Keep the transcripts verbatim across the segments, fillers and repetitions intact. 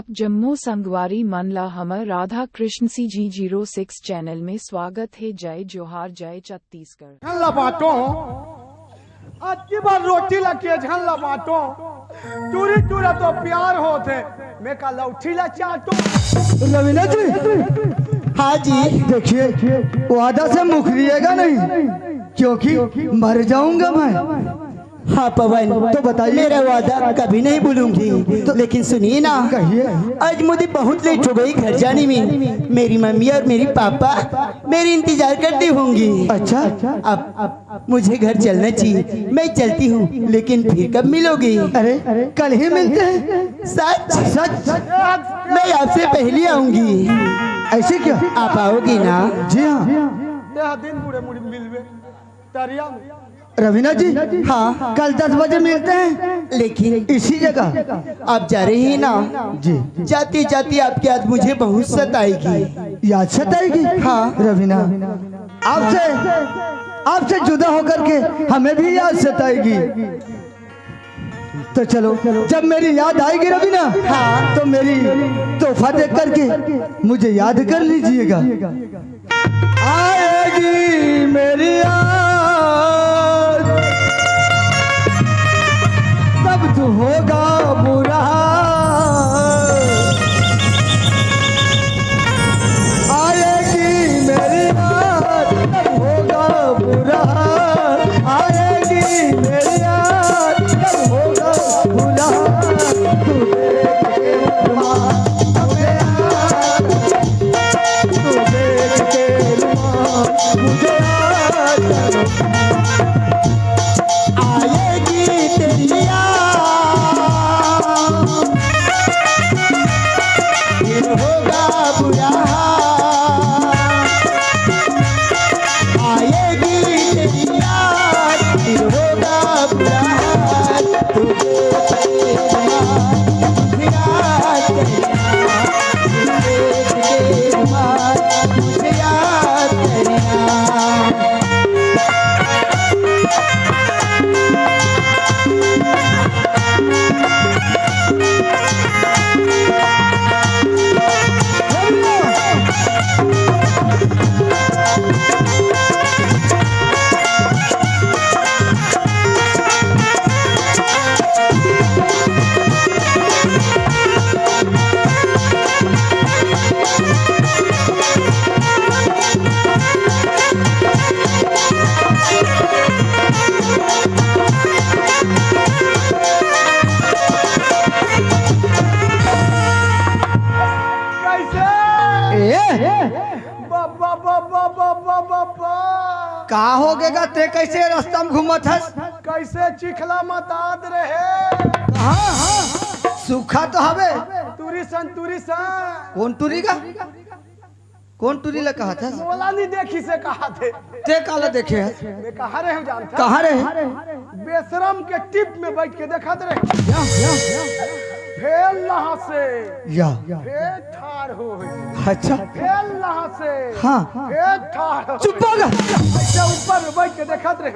आप जम्मो संगवारी मन ला हमर Radha Krishna C G zero six channel में स्वागत हे। जय जोहार, जय छत्तीसगढ़। झन ला बांटो, अतकी बार रोटी ला के झन ला बांटो, टूरी टूरा तो प्यार होत हे, मैं का लौठी ला चाटो। रवीना जी। हाँ जी। देखिए, वादा से मुकरिएगा नहीं, क्योंकि मर जाऊंगा मैं। हाँ पवन, तो बताइए। मेरा वादा कभी नहीं भूलूंगी। तो लेकिन सुनिए ना, कहिए। आज मुझे बहुत लेट हो गई घर जाने में। मेरी मम्मी और मेरे पापा मेरी इंतजार करते होंगे। अच्छा। अब मुझे घर चलना चाहिए, मैं चलती हूँ, लेकिन फिर कब मिलोगे? अरे, कल ही मिलते हैं। सच? सच। मैं आपसे पहले आऊंगी। ऐसे क्या? आप आओगी ना? जी हाँ। यह दिन बूढ़े मुड़ी मिलवे। तरिया में। रवीना जी, हाँ। कल दस बजे मिलते हैं। लेकिन इसी जगह। आप जा रही हैं ना? जी। जाती जाती आपकी याद मुझे बहुत सताएगी। याद सताएगी? हाँ। रवीना, आपसे, आपसे जुदा होकर के हमें भी याद सताएगी। तो चलो, जब मेरी याद आएगी रवीना, हाँ। तो मेरी तोहफा देख करके मुझे याद कर लीजिएगा। आएगी मेरी याद, तब तो होगा बुरा। आएगी मेरी याद, तब होगा बुरा। आएगी मेरी याद, तब होगा बुरा। तू देख के रुमाल, तू देख के रुमाल, मुझे याद आएगी तेरी याद, फिर होगा बुरा हाल। आएगी तेरी याद, फिर होगा बुरा हाल। तुझे तेरी याद, तुझे याद तेरी याद, तुझे तेरी याद, तुझे याद तेरी याद। कैसे? ए? बाबा, बाबा, बाबा, बाबा। का हो गेगा? ते कैसे रास्ता में घूमत हस? कैसे चिखला मतात रहे? हाँ, हाँ। सूखा तो हवे। टूरी सन, टूरी सन। कौन टूरी का? कौन टूरी ला कहत हस? मोला नहीं देखी से कहा थे। ते काला देखे हस? मैं कहाँ रहे हूँ जानता? कहाँ रहे? बेशरम के टिप में बैठ के देखत रहे। या, या। फेल लहा से। या। फेल ठाड़ हो। अच्छा। फेल लहा से। हाँ। फेल ठाड़ हो। चुप हो गया। ऐसे ऊपर में बैठ के देखत रहे।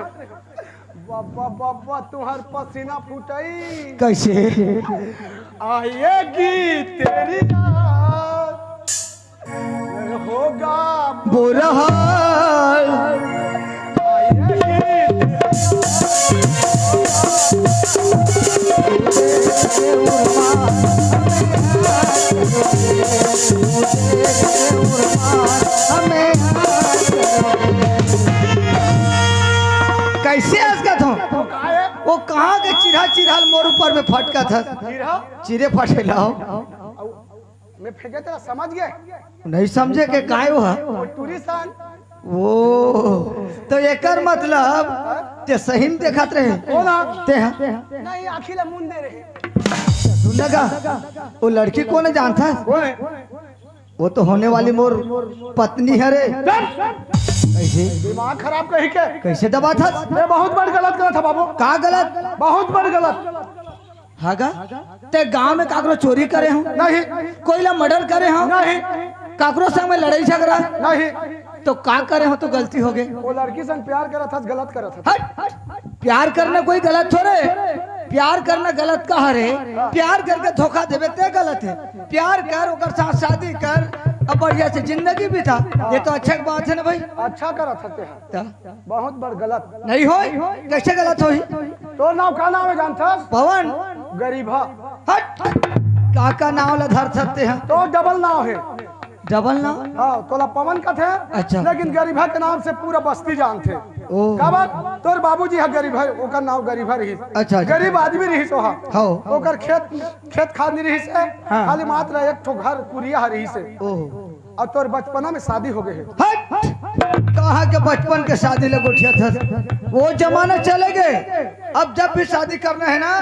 बाबा, बाबा, तुम्हार पसीना फूटई। कैसे? आएगी तेरी याद, होगा बुरा हाल। आएगी तेरी याद। कैसे हंसत हो? वो कहाँ के चिढ़ा चिढ़ा मोर ऊपर में फटकत हस? चिढ़ा? चिरे फटे लाओ। मैं फेंके तेला समझ गए। नहीं समझे के काय वो है? वो टूरी सन। वो तो एकर मतलब ते सही में देखत रहे। कौन है? ते है। नहीं, आँखी ला मूंद दे रहे। सुन ना का, वो लड़की कौन है जानता है? कौन है? वो तो होने वाली मोर पत्नी है रे। चुप! कैसे? दिमाग खराब कहीं के। कैसे दबा था? मैं बहुत बड़ गलत करा था बाबू। का गलत? बहुत बड़ गलत। हाँ गा? ते गांव में काकरो चोरी करे हो? नहीं। कोई ला मर्डर करे हो? नहीं। काकरो संग में लड़ाई झगड़ा? नहीं। तो का करे हो तो गलती हो गई? वो लड़की संग प्यार करा था, गलत करा था। हट! प्यार करना कोई गलत थोड़े। प्यार करना गलत का हरे? प्यार करके धोखा देबे ते गलत हे। प्यार कर, ओकर साथ शादी कर, अब बढ़िया से जिंदगी बिता। ये तो अच्छा के बात हे ना भाई। अच्छा करत हते हैं। त? बहुत बड़ गलत। नहीं होय। कैसे गलत होही? तोर नाव का नाव हे जानथस? पवन। गरीबा। हट। का का नाव ला धर सकते हैं? तो डबल नाव हे। डबल नाव? हाँ, तोला पवन कथे। अच्छा। लेकिन गरीबा के नाम से पूरा बस्ती जानथे। ओ। काबर? तोर बाबूजी ह गरीबा, ओकर नाव गरीबा रहिस। अच्छा, अच्छा। गरीब आदमी रहिस ओहा। हाँ। ओकर खेत, खेत खार नहीं रहिस हे। हाँ। खाली मात्र एक ठो घर कुरिया ह रहिस हे। ओ। अउ तोर बचपना में शादी हो गए हे। हट! कहाँ के बचपन के शादी ले गोठियाथस? वो जमाना चले गए। अब जब भी शादी करना हे ना,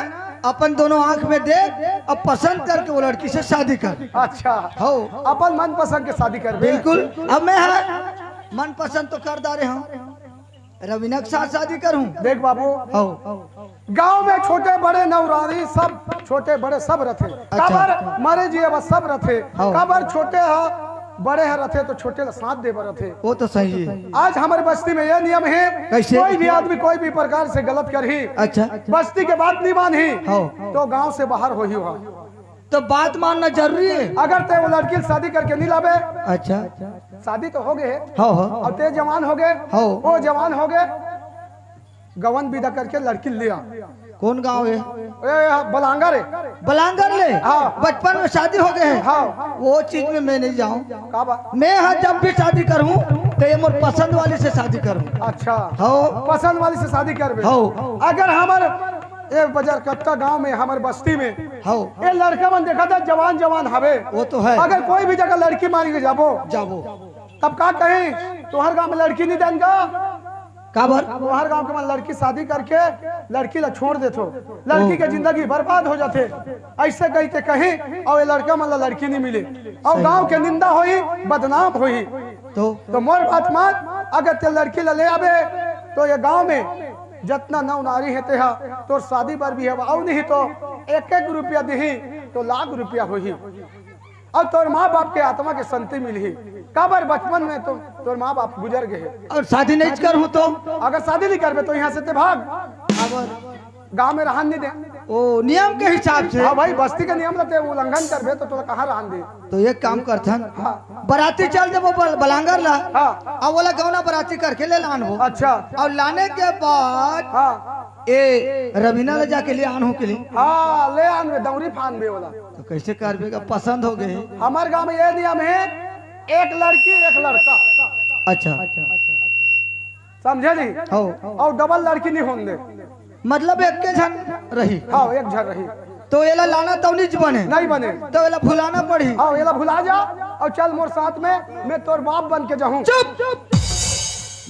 अपन दोनों आंख में देख, अब पसंद करके वो लड़की से शादी कर। अच्छा। हो। अपन मनपसंद के शादी करबे। बिल्कुल। अब मैं हा मनपसंद तो कर डारे हंव, रवीना के साथ शादी करहूं। देख बाबू, हो। गांव में छोटे बड़े नवरारी सब, छोटे बड़े सब रथे। अच्छा। काबर? मरे जिए बर सब रथे। हाँ। काबर? छोटे ह बड़े ह रथे तो छोटे ला साथ दे बर रथे। वो तो सही हे। आज हमर बस्ती में ये नियम हे, कैसे? कोई भी आदमी कोई भी प्रकार से गलत करही, अच्छा। बस्ती के बात नहीं मानही, हाँ। तो गांव से बाहर होही वहां। तो बात मानना जरूरी हे। अगर ते वो लड़की शादी करके नहीं लाबे, अच्छा। शादी तो हो गए हे, हाँ, हाँ। अब ते जवान हो गए, हाँ। वो जवान हो गए, गवन विदा करके लड़की ले आ। कौन गांव हे? ए, बलांगर हे। बलांगर ले? हाँ। बचपन में शादी हो गए हे? हाँ। वो चीज में मैं नहीं जाऊं। का बात? मैं हा जब भी शादी करहूं तो ये मोर पसंद वाली से शादी करहूं। अच्छा। हाँ। पसंद वाली से शादी करबे? हाँ। अगर हमर ए बजरकट्टा गांव में, हमर बस्ती में, हाँ। ये लड़का मन देखा था, जवान जवान हवे। वो तो हे। अगर कोई भी जगह लड़की मांगे जाबो, जाबो। तब का कही, तोहर गांव में लड़की नहीं देन का? काबर? तोहर गांव के मन लड़की शादी करके लड़की ला छोड़ देथो, लड़की ओ। के जिंदगी बर्बाद हो जाथे, ऐसे कही के कही, अउ ये लड़का मन ला लड़की नहीं मिले, अउ सही। गांव के निंदा होही, बदनाम होही। तो? तो मोर बात मान, अगर ते लड़की ला ले आबे, तो ये गांव में जतना नव नारी हे तेहा तोर शादी बर भी हे, अउ नहीं तो एक एक रुपया दिही तो लाख रुपया होही। अउ तोर माँ बाप के आत्मा के शांति मिलही। काबर बचपन में तो तोर माँ बाप गुजर गए हे। अउ शादी नहीं करहूँ तो? अगर शादी नहीं करबे तो यहाँ से ते भाग। गाँव में रहन नहीं दे। ओ, नियम के हिसाब से। हाँ भाई, बस्ती के नियम ला ते उल्लंघन करबे तो तोला कहाँ रहन दे? तो एक काम करथन, हाँ। बराती चल देबो बल-, बलांगर ला। हाँ। अब ओला गौना बराती करके ले लानबो। अच्छा। अउ लाने के बाद हाँ। ए रवीना ला जाके ले आनहूँ के लिए। हाँ, ले आनबे, दौरी फानबे ओला। तो कैसे करबे का? पसंद हो गए। हमर गाँव में ये नियम हे, एक लड़की एक लड़का। अच्छा। समझे नहीं? हो। अउ डबल लड़की नहीं होन दे। मतलब एक के झन रही। हाँ, एक झन रही। तो एला लाना तो नहीं बने। नहीं बने। तो एला भुलाना पड़ी। हाँ, एला भुला जा अउ चल मोर साथ में, मैं तोर बाप बन के जाहूँ। चुप।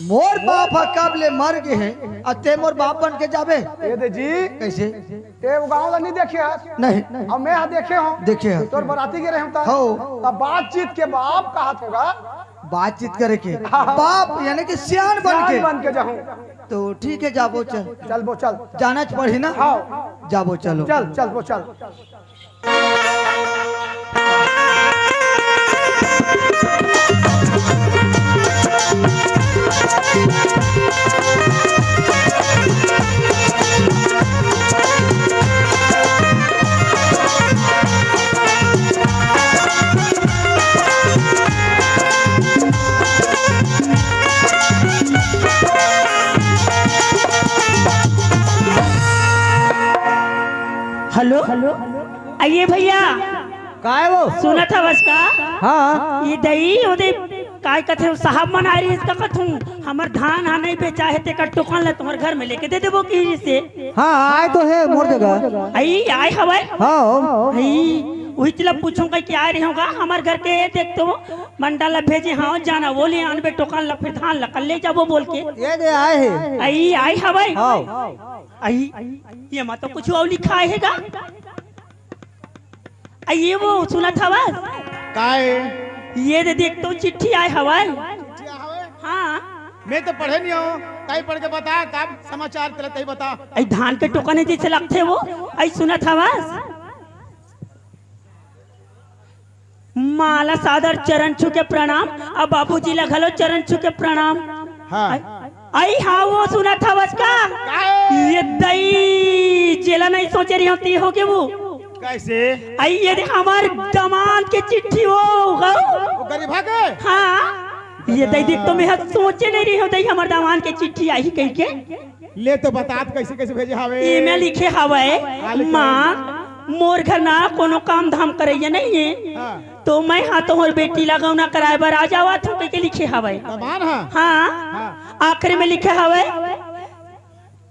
मोर बाप ह कब ले मर गए हे, अउ ते मोर बाप बन के जाबे? ये दे जी। कैसे? ते वो गाँव ला नहीं देखे हस? नहीं। अउ मैं हा देखे हूँ। देखे हस। तोर बराती गे रहे हूँ त। हो। तब बातचीत के बाप कहा होगा। बातचीत करे के। हाँ। बाप यानी कि सियान बन के। सियान बन के जाहूँ। तो ठीक हे, जाबो चल। चलबो चल। जाना च पड़ी ना। हाँ। जाबो चलो। चल, चलबो चल। हेलो, अइए भैया। काय वो? सुनत हवस का? हाँ। ये दई ओदे काय कथे साहब मन आ रही इसका कथूं, हमर धान हा नहीं बेचा हे, तेकर टोकन ला तुम्हर घर में लेके दे देबो कि से। हाँ, आए तो हे मोर जगह। आई, आए हवय। हाँ। आई, वही चला पूछूं कह के आए रहे होगा, हमर घर के देख तो मंडल ला भेजे, हाँ, जाना वो ले आनबे टोकन ला, फिर धान ला कल ले जाबो बोल के। ये दे आए हे। आई, आए हवय। हाँ। आई, ये मा तो कुछ अउ लिखाय हे गा। आ, ये वो सुनत हवस? काय? ये दे देख तो चिट्ठी आय हवय। हाँ। मैं तो पढ़े नहीं हूँ, ताई पढ़ के बता, का समाचार तेला ताई बता। आई धान के टोकन हे जैसे लगथे वो, आई सुनत हवस? माँ ला सादर चरण छू के प्रणाम, अब बाबूजी ला घलो चरण छू के प्रणाम। हाँ। आई, आई हाँ वो सुनत हवस का? काय? ये दई जे नहीं सोचे रहियो ती हो के वो। कैसे? आई ये देख हमार दामाद के चिट्ठी हो गो। वो गरीबा के? हाँ। ये दई देख तो मैं सोचे नहीं रहियो दई हमार दामाद के चिट्ठी आही कहिके। ले तो बता तो कैसे कैसे भेजे हवे? ये में लिखे हवे, हाँ, लिखे माँ, मोर घर ना कोनो काम धाम करैया नहीं है। हाँ। तो मैं हाँ तोहर बेटी ला गौना कराए बर आ जावत हूँ कहिके लिखे हवे। दामाद हाँ। हाँ। हाँ। आखिरी में लिखे हवे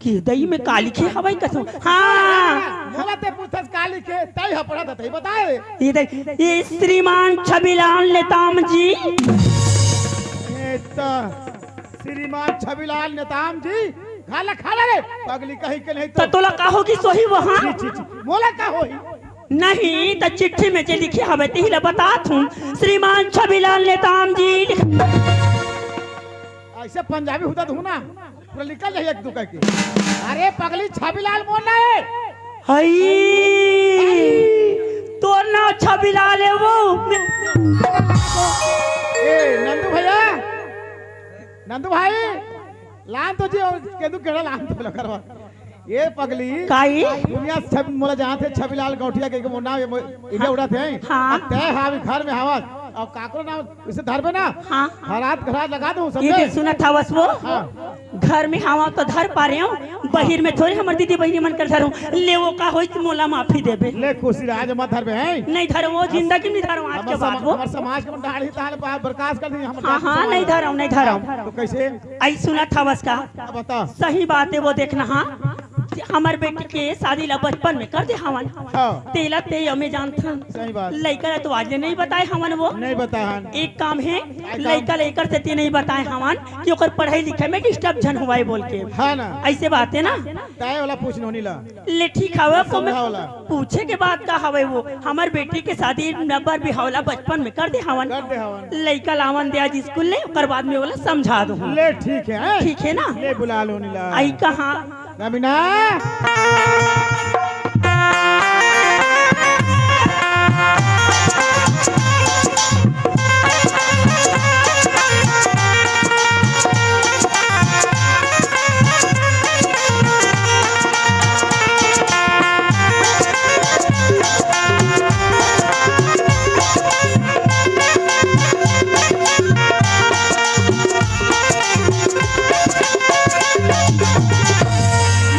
कि दई में का लिखे हवे कसम। हाँ। मोला ते पूछस का लिखे, तई ह पढ़त तई बताए। ये देख, ये श्रीमान छबिलाल नेताम जी। ए त श्रीमान छबिलाल नेताम जी, खा ला, खा ला रे, पगली कहीं के नहीं तो। त तोला का होगी सोही वहाँ? छी, छी, छी, मोला का होही? नहीं, त चिट्ठी में जे लिखे हवे, तेही ला बतात हूँ। श्रीमान छबिलाल नेताम जी लिख- ऐसे पंजाबी होता तो ना, पूरा निकल जाए एक दो करके। अरे पगली, छबिलाल मोर ना है। हई, तोर नाम छबिलाल है वो। ए, नंदू भैया, नंदू भाई, लान तो जी, केंदू केड़ा लान तो लो करवा। ये पगली, काई? दुनिया से छब-, मोला जानत हे, छबिलाल गौटिया के, के मोर नाम, ये मो-, इधर उड़त हे। हाँ। अब तय हावी घर में हवस, और काकरो नाम इसे धरबे ना। हाँ। हरात घरात लगा दूं, ये समझे? दे सुनत हवस वो? हाँ। घर में हवा तो धर पा रहे हो, बहिर में थोड़े हमर दीदी बहिनी मन कर धरूं। ले वो का होई त मोला माफी देबे। ले खुशी रहा, आज मत धरबे, हैं? नहीं धरो वो, जिंदगी में धरो आज के हमर बाद समा-, वो। हमर समाज के दाढ़ी ताल बा-, बर्खास्त कर दी, हमर हाँ, जाति हाँ, समाज नहीं में। धरो, नहीं धरो। तो कैसे? आई सुनत हवस का? अब बता। सही बात है वो, देखना हाँ, हमर बेटी के शादी ला बचपन में कर दे हवन। हाँ। तेला ते अमे जानथन। सही बात। लइका ला तो आज ले नहीं बताए हवन वो। नहीं बताए हन। एक काम है, आई काम। लइका ला एकर सेती नहीं बताए हवन कि ओकर पढ़ाई लिखाई में डिस्टर्ब झन होवाए बोल के। हाँ ना। ऐसे बात है ना। ताए वाला पूछ नोनी ला। ले ठीक हवे, को मैं समझावला। पूछे के बात का हवे वो, हमर बेटी के शादी नंबर बिहावला बचपन में कर दे हवन। कर दे हवन। लइका लावन दे आज स्कूल ले, ओकर बाद में ओला समझा दो। ले ठीक है, हैं? ठीक है ना? ले बुला लो नीला। आई कहाँ? रवीना।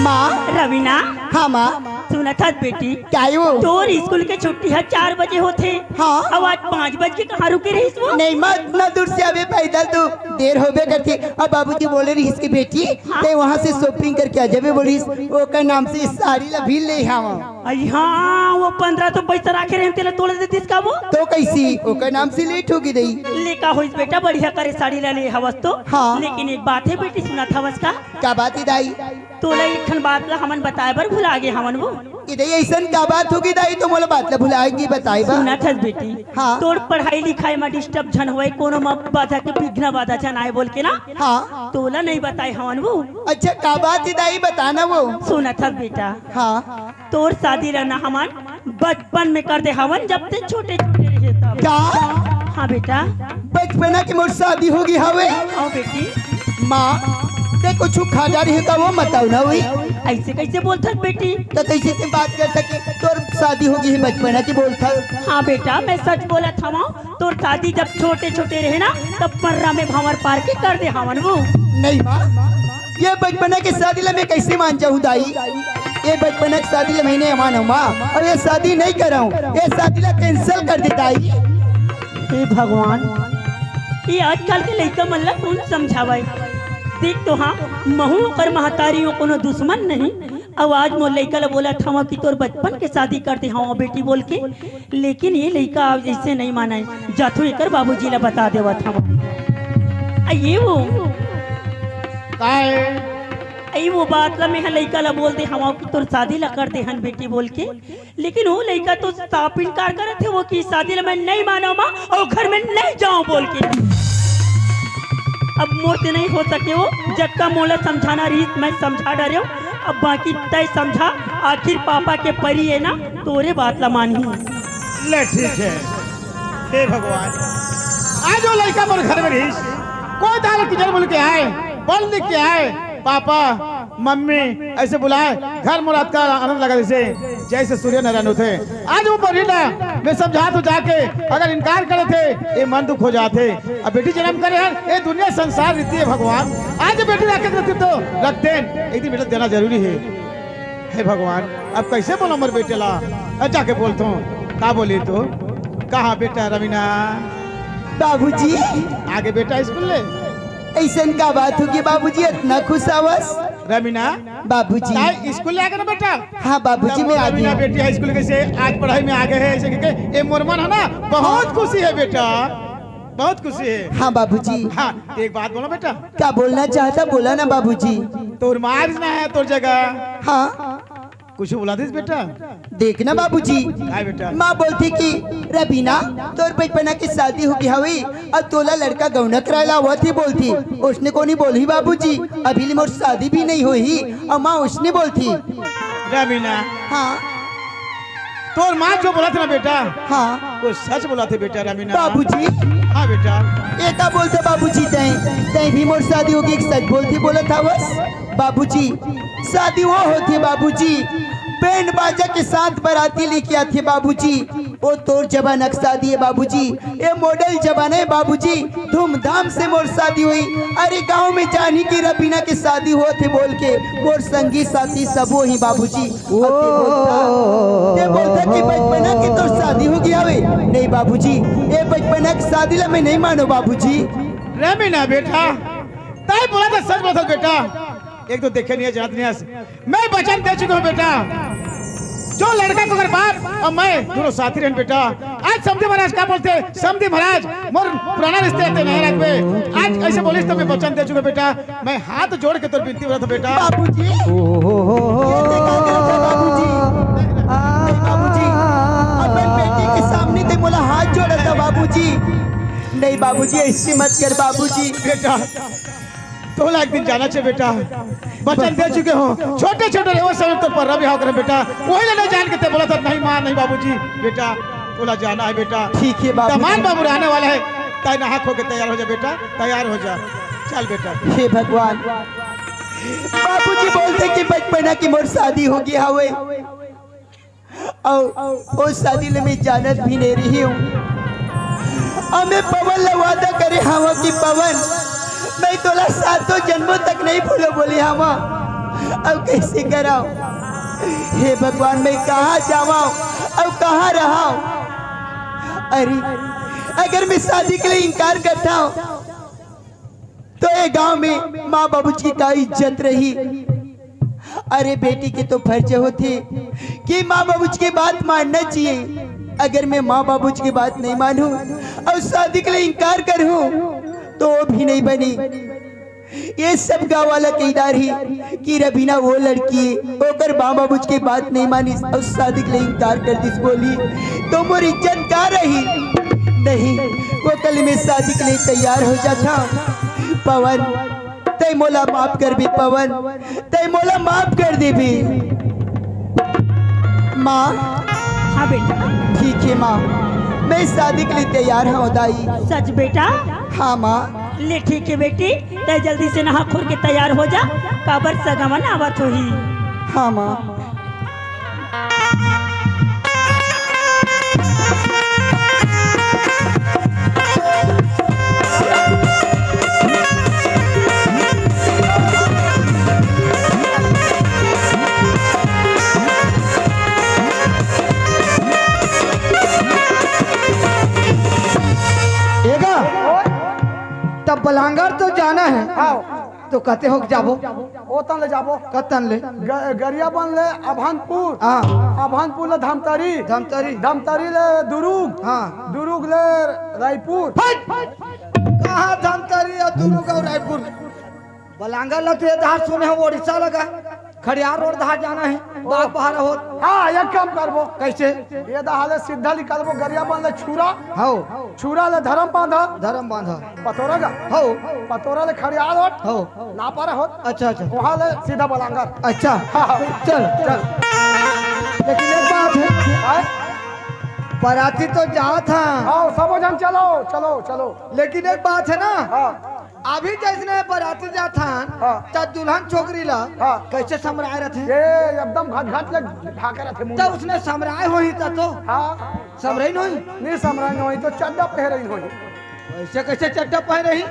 माँ। रवीना। हाँ माँ। सुनत हस बेटी? का हो? तोर स्कूल के छुट्टी ह चार बजे होथे। हाँ। अउ आज पाँच बज के कहाँ रुके रहिस वो? नहीं माँ, इतना दूर से अबे पैदल तो देर होबे करथे। अब बाबूजी बोले रहिस कि बेटी, हाँ। ते वहाँ से shopping करके आ जाबे बोलिस, ओकर नाम से साड़ी ला भी ले आवा। अई हाँ, वो पंद्रह सौ पैसा राखे रहे, तेला तोड़ देतिस का वो? तो कैसी? ओकर नाम से लेट होगी दई। ले का होइस बेटा, बढ़िया करे साड़ी ला ले हवस तो। हाँ। लेकिन एक बात है बेटी, सुनत हवस का? का बात है दाई? तोला एक ठन बात ला हमन बताए बर भुला गे हवन वो। ए दई, अइसन का बात होगी दाई, तो मोला बात ला भुलाए गे बताए बर? सुनत हस बेटी, हाँ। तोर पढ़ाई लिखाई म डिस्टर्ब झन होए, कोनो म बाधा के विघ्न बाधा झन आए बोल के ना। हाँ। तोला नहीं बताए हवन वो। अच्छा, का बात है दाई, बता ना वो। सुनत हस बेटा। हाँ। तोर शादी रहना हमन बचपन में कर दे हवन, जब ते छोटे छोटे रहे तब। का? हाँ बेटा। बचपना के मोर शादी होगे हवे। हाँ बेटी। माँ, ते कुछ खा जा रही है का, वो बताओ ना हुई। ऐसे कैसे बोलथस बेटी? तो कैसे ते बात कर सके? तोर शादी होगे है बचपना की बोलथस। हाँ बेटा, मैं सच बोलत हवं। तोर शादी जब छोटे छोटे रहे ना, तब पर्रा में भंवर पार के कर दे हवन वो। नहीं माँ, ये बचपना के शादी ला मैं कैसे मान जाऊँ दाई? ये बचपना के शादी ला मैं नहीं मानूँ माँ, और ये शादी नहीं कराऊँ, ये शादी ला cancel कर दे दाई। हे भगवान, ये आजकल के लइका मन ला कौन समझावय? देख तो हाँ, महू ओकर महतारी हो कोनो दुश्मन नहीं। अब आज मोर लइका ला बोलत हवं कि तोर बचपन के शादी कर दे हवं बेटी बोल के, लेकिन ये लइका अब जैसे नहीं मानय, जाथो एकर बाबूजी ला बता देवत हवं। आ ये वो काय? अई वो बात ला मैं लइका ला बोल दे हवं कि तोर शादी ला कर दे हन बेटी बोल के, लेकिन वो लइका तो साफ इनकार करत हे वो कि शादी ला मैं नहीं मानव माँ और घर में नहीं जाऊं बोल के। अब मोर से नहीं हो सके वो, जतका मोला समझाना रहिस मैं समझा डरेव। अब बाकी तय समझा, आखिर पापा के परी है ना, तोरे बात ला मानही। ले ठीक है, हे भगवान, आज वो लइका मोर घर में रहिस, कोई दाल किचन बोल के आए, बोल लिख के आए, पापा मम्मी, ऐसे बुलाए, घर मुराद का आनंद लगा जैसे, जैसे सूर्य नारायण होथे। आज वो बहिनी ला मैं समझात हूँ जाके, अगर इनकार करे थे, ये मन दुख हो जाथे। अब बेटी जन्म करे हन, ये दुनिया संसार रीति हे भगवान। आज बेटी रखे रहती तो रख देन, एक दिन बेटा देना जरूरी हे। हे भगवान, अब कैसे बोलो मोर बेटे ला? अब जाके बोलत हूँ, का बोली तू? कहाँ बेटा रवीना? बाबूजी। आगे बेटा स्कूल ले। ऐसन का बात होगे बाबूजी, इतना खुश आवस? रवीना। बाबूजी। ताई स्कूल ले आगे ना बेटा? हाँ बाबूजी, तब मैं आ रवीना गया। बेटी हाई स्कूल कैसे आज पढ़ाई में आगे हे, ऐसे कहिके ये मोर मन हे ना, बहुत खुशी हे बेटा, बहुत खुशी हे। हाँ बाबूजी। हाँ, एक बात बोलो बेटा। का बोलना चाहता, बोला ना बाबूजी। तोर माँ ना हे तोर जगह। हाँ। कुछ बोला दिस बेटा? देख ना बाबूजी, काय बेटा? माँ बोलथे कि रवीना, तोर बचपना के शादी होगे हवे, अब तोला लड़का गौना कराय ला आवत हे बोलथे। ओसने कोनी बोलही बाबूजी, अभी ले मोर शादी भी नहीं होही, अउ माँ ओसने बोलथे। रवीना। हाँ। तोर माँ जो बोलथे ना बेटा, हाँ। वो सच बोलथे बेटा रवीना। बाबूजी। हाँ बेटा। ये का बोलथे बाबूजी तैं? तैं भी मोर शादी होगे, सच बोलथे बोलत हवस? बाबूजी, शादी वो होथे बाबूजी, बैंड बाजा के साथ बराती लेके आथे बाबूजी। वो तोर जमाना के शादी हे बाबूजी, ये मॉडल जमाना हे बाबूजी। धूमधाम से मोर शादी होही। अरे गांव में जानही कि रवीना के शादी होत हे बोल के मोर संगी साथी सबो ही बाबूजी। अउ ते बोलथा, ते बोलथा कि बचपना के तोर शादी होगे हवे। नहीं बाबूजी, ये बचपना के शादी ला मैं नहीं मानों बाबूजी। रवीना बेटा, तैं बोलत हस सच बोलत हस बेटा। एक तो देखे नहीं हे, जानत नहीं हे। मैं वचन दे चुके हूँ बेटा, जो लड़का को अगर बाप अउ मैं दोनों साथी रहेन बेटा। आज समधी महाराज का बोलथे, समधी महाराज मोर पुराना रिश्ता हे, नया रखबे। आज ऐसे बोलिस तो मैं वचन दे चुके हूँ बेटा, मैं हाथ जोड़ के तोर विनती करत हूँ बेटा। बाबूजी, ये देखा करत हे बाबूजी। नहीं बाबूजी, अपन बेटी के सामने तैं मोला हाथ जोड़त हस बाबूजी। नहीं बाबूजी, ऐसे मत कर बाबूजी। बेटा, तोला एक दिन जाना चाहिए बेटा, वचन दे चुके हूँ, छोटे छोटे रहे वो समय तो पर्रा बिहाव करे बेटा, वही ले नहीं जान के तैं बोलत हस, नहीं माँ, नहीं बाबूजी, बेटा, तोला जाना हे बेटा। ठीक हे बाबूजी। दमाद बाबू आने वाला हे, तैं नहा खो के तैयार हो जा बेटा, तैयार हो जा, चल बेटा। हे भगवान, बाबूजी बोलथे कि बचपना के मोर शादी होगे हवे, अउ ओ शादी ले मैं जानत भी नहीं रहे हूँ। अउ मैं पवन ला वादा करे हवं कि पवन, मैं तोला सातों जन्मों तक नहीं भूलों बोले हवं। अउ कैसे करंव? हे भगवान, मैं कहाँ जावंव अउ कहाँ रहंव? अरे, अगर मैं शादी के लिए इनकार करता हूँ, तो ये गांव में माँ बाबूजी की का इज्जत रही? अरे बेटी के तो फर्ज होथे कि माँ बाबूजी की बात मानना चाहिए। अगर मैं माँ बाबूजी की बात नहीं मानूं अउ शादी के लिए इनकार करूं तो वो भी नहीं बनी। ये सब गाँव वाला कहि डारही कि रवीना वो लड़की हे, ओकर माँ बाबूजी की बात नहीं मानिस अउ शादी के लिए इनकार कर दिस बोली, तो मोर इज्जत का रही? नहीं, वो कल मैं शादी के लिए तैयार हो जाता। पवन, तैं मोला माफ कर दे पवन, तैं मोला माफ कर देबे। माँ। हाँ बेटा। ठीक हे माँ, मैं शादी के लिए तैयार हूँ दाई। सच बेटा? हाँ माँ। ले ठीक हे बेटी, तैं जल्दी से नहा खोर के तैयार हो जा, काबर सगमन आवत होही। हाँ माँ। एगा, तब बलांगर तो जाना हे। हाँ। तो कते होके जाबो? ओतन ले जाबो। कतन ले? ग-, गरियाबंद ले अभनपुर। हाँ। अभनपुर ले धमतरी। धमतरी। धमतरी ले दुरुग। हाँ। दुरुग ले रायपुर। हट! कहाँ धमतरी अउ दुरुग अउ रायपुर? बलांगर ला तो ये डहर सुने हँव उड़ीसा लगा। खड़ियार रोड डहर जाना हे, बाग बहारा होत। हाँ, एक काम करबो। कैसे? ये डहर ले सीधा निकलबो, गरियाबंद ले छुरा। हव। छुरा ले धरम बांधा। धरम बांधा। पतोरा गा? हव। पतोरा ले खड़ियार रोड। हव। नापारा होत। अच्छा, अच्छा। वहाँ ले सीधा बलांगर। अच्छा। हाँ, हाँ। चल, चल। लेकिन एक बात हे। हाँ? बराती तो जात हे। हाँ, सबो झन चलो, चलो, चलो। लेकिन एक बात हे ना। हाँ। अभी जइसने बराती जाथन, हाँ। त दुल्हन छोकरी ला हाँ। कइसे समराय रथे? ये एकदम घट घट ले ढाके रथे मुंह त ला। उसने समराय होही त तो। हाँ। समरही नहीं? नहीं समरही नहीं, तो चड्डा पहरही होही। ऐसे कइसे चड्डा पहरही?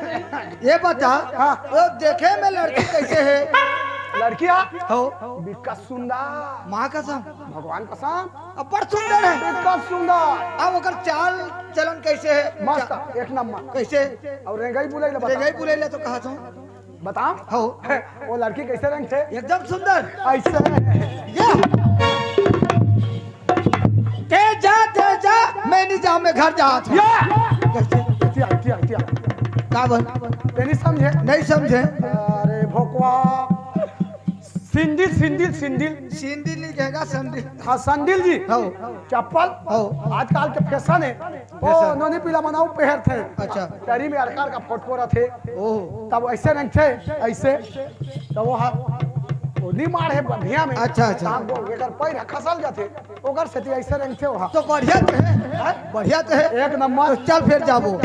ये बता, हाँ। वो देखे में लड़की कइसे हे? लड़किया? हो। बिकट सुंदर। माँ कसम। भगवान कसम। अब्बड़ सुंदर हे। बिकट सुंदर। अब ओकर चाल चलन कइसे हे? मस्त, चा- एक नंबर। कइसे? अउ रेंगई बुलई ला बता। रेंगई बुलई ला तो कहा था। बताओ। हो। वो लड़की कइसे रेंगथे? एकदम सुंदर। अइसे। या। ते जा, ते जा, मैं नहीं जाऊँ, मैं घर जात हूँ। या। कइसे? इतिया, इतिया, इतिया। का बोल? ते नहीं समझे? नहीं समझे। अरे भोकवा। सिंदिल, सिंदिल, सिंदिल। सिंदिल नहीं कहेगा, संदिल। हाँ, संदिल जी। हो। चप्पल। हो। आजकल के फैशन हे। ओ, फैशन। नोनी पीला मन अउ पहरथे। अच्छा। तरी में अरकार का फोटको रथे। ओहो। तब अइसे रेंगथे, अइसे। तब वो हाथ, वो नी मार हे बढ़िया में। अच्छा, अच्छा। तब वो एकर पैर खसल जाथे। ओकर सेती अइसे रेंगथे वो हाथ। तो बढ़िया तो हे। हैं? बढ़िया तो हे। एक नंबर। तो चल फिर जाबो।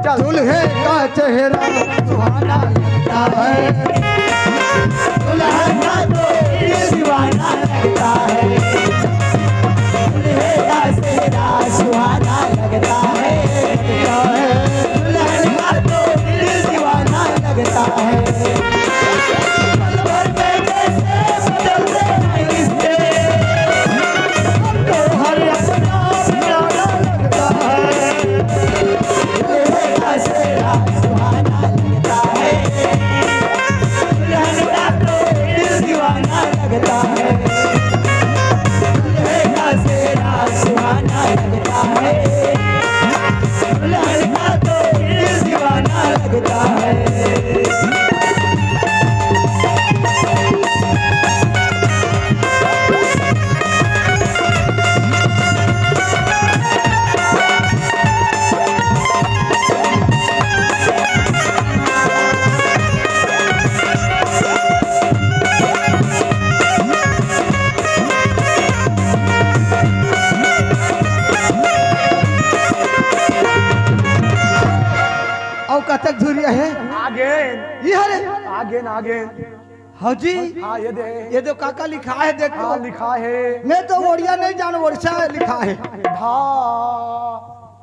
चल। दुल्हे का चेहरा सुहाना लगता है। दुल्हन का तो दिल दीवाना लगता है। दुल्हे का चेहरा सुहाना लगता है। दुल्हन का तो दिल दीवाना लगता है। पल भर में कैसे बदलते हैं रिश्ते। अब तो हर अपना प्यारा लगता है। दुल्हे का चेहरा सुहाना लगता है। दुल्हन का तो दिल दीवाना लगता है। दुल्हे का चेहरा सुहाना लगता है। दुल्हन का तो दिल दीवाना लगता है। अउ कतक दूरिया हे? आगे। ये हरे? आगे ना, आगे। हाँ जी। हाँ, ये दे। ये तो काका लिखा हे, देख तो। हाँ, लिखा हे। मैं तो ओड़िया नहीं जानों, ओड़िसा लिखा हे। धा,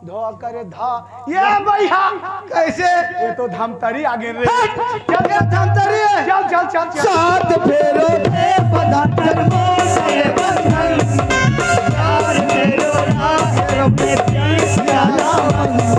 धो करे धा। ये भैया। कइसे? ये तो धमतरी आगे रे। हट! चल, ये धमतरी हे। चल, चल, चल, चल। सात फेरों से बंधा जन्मों से बंधन। चार फेरों राह में पीस डाला मन।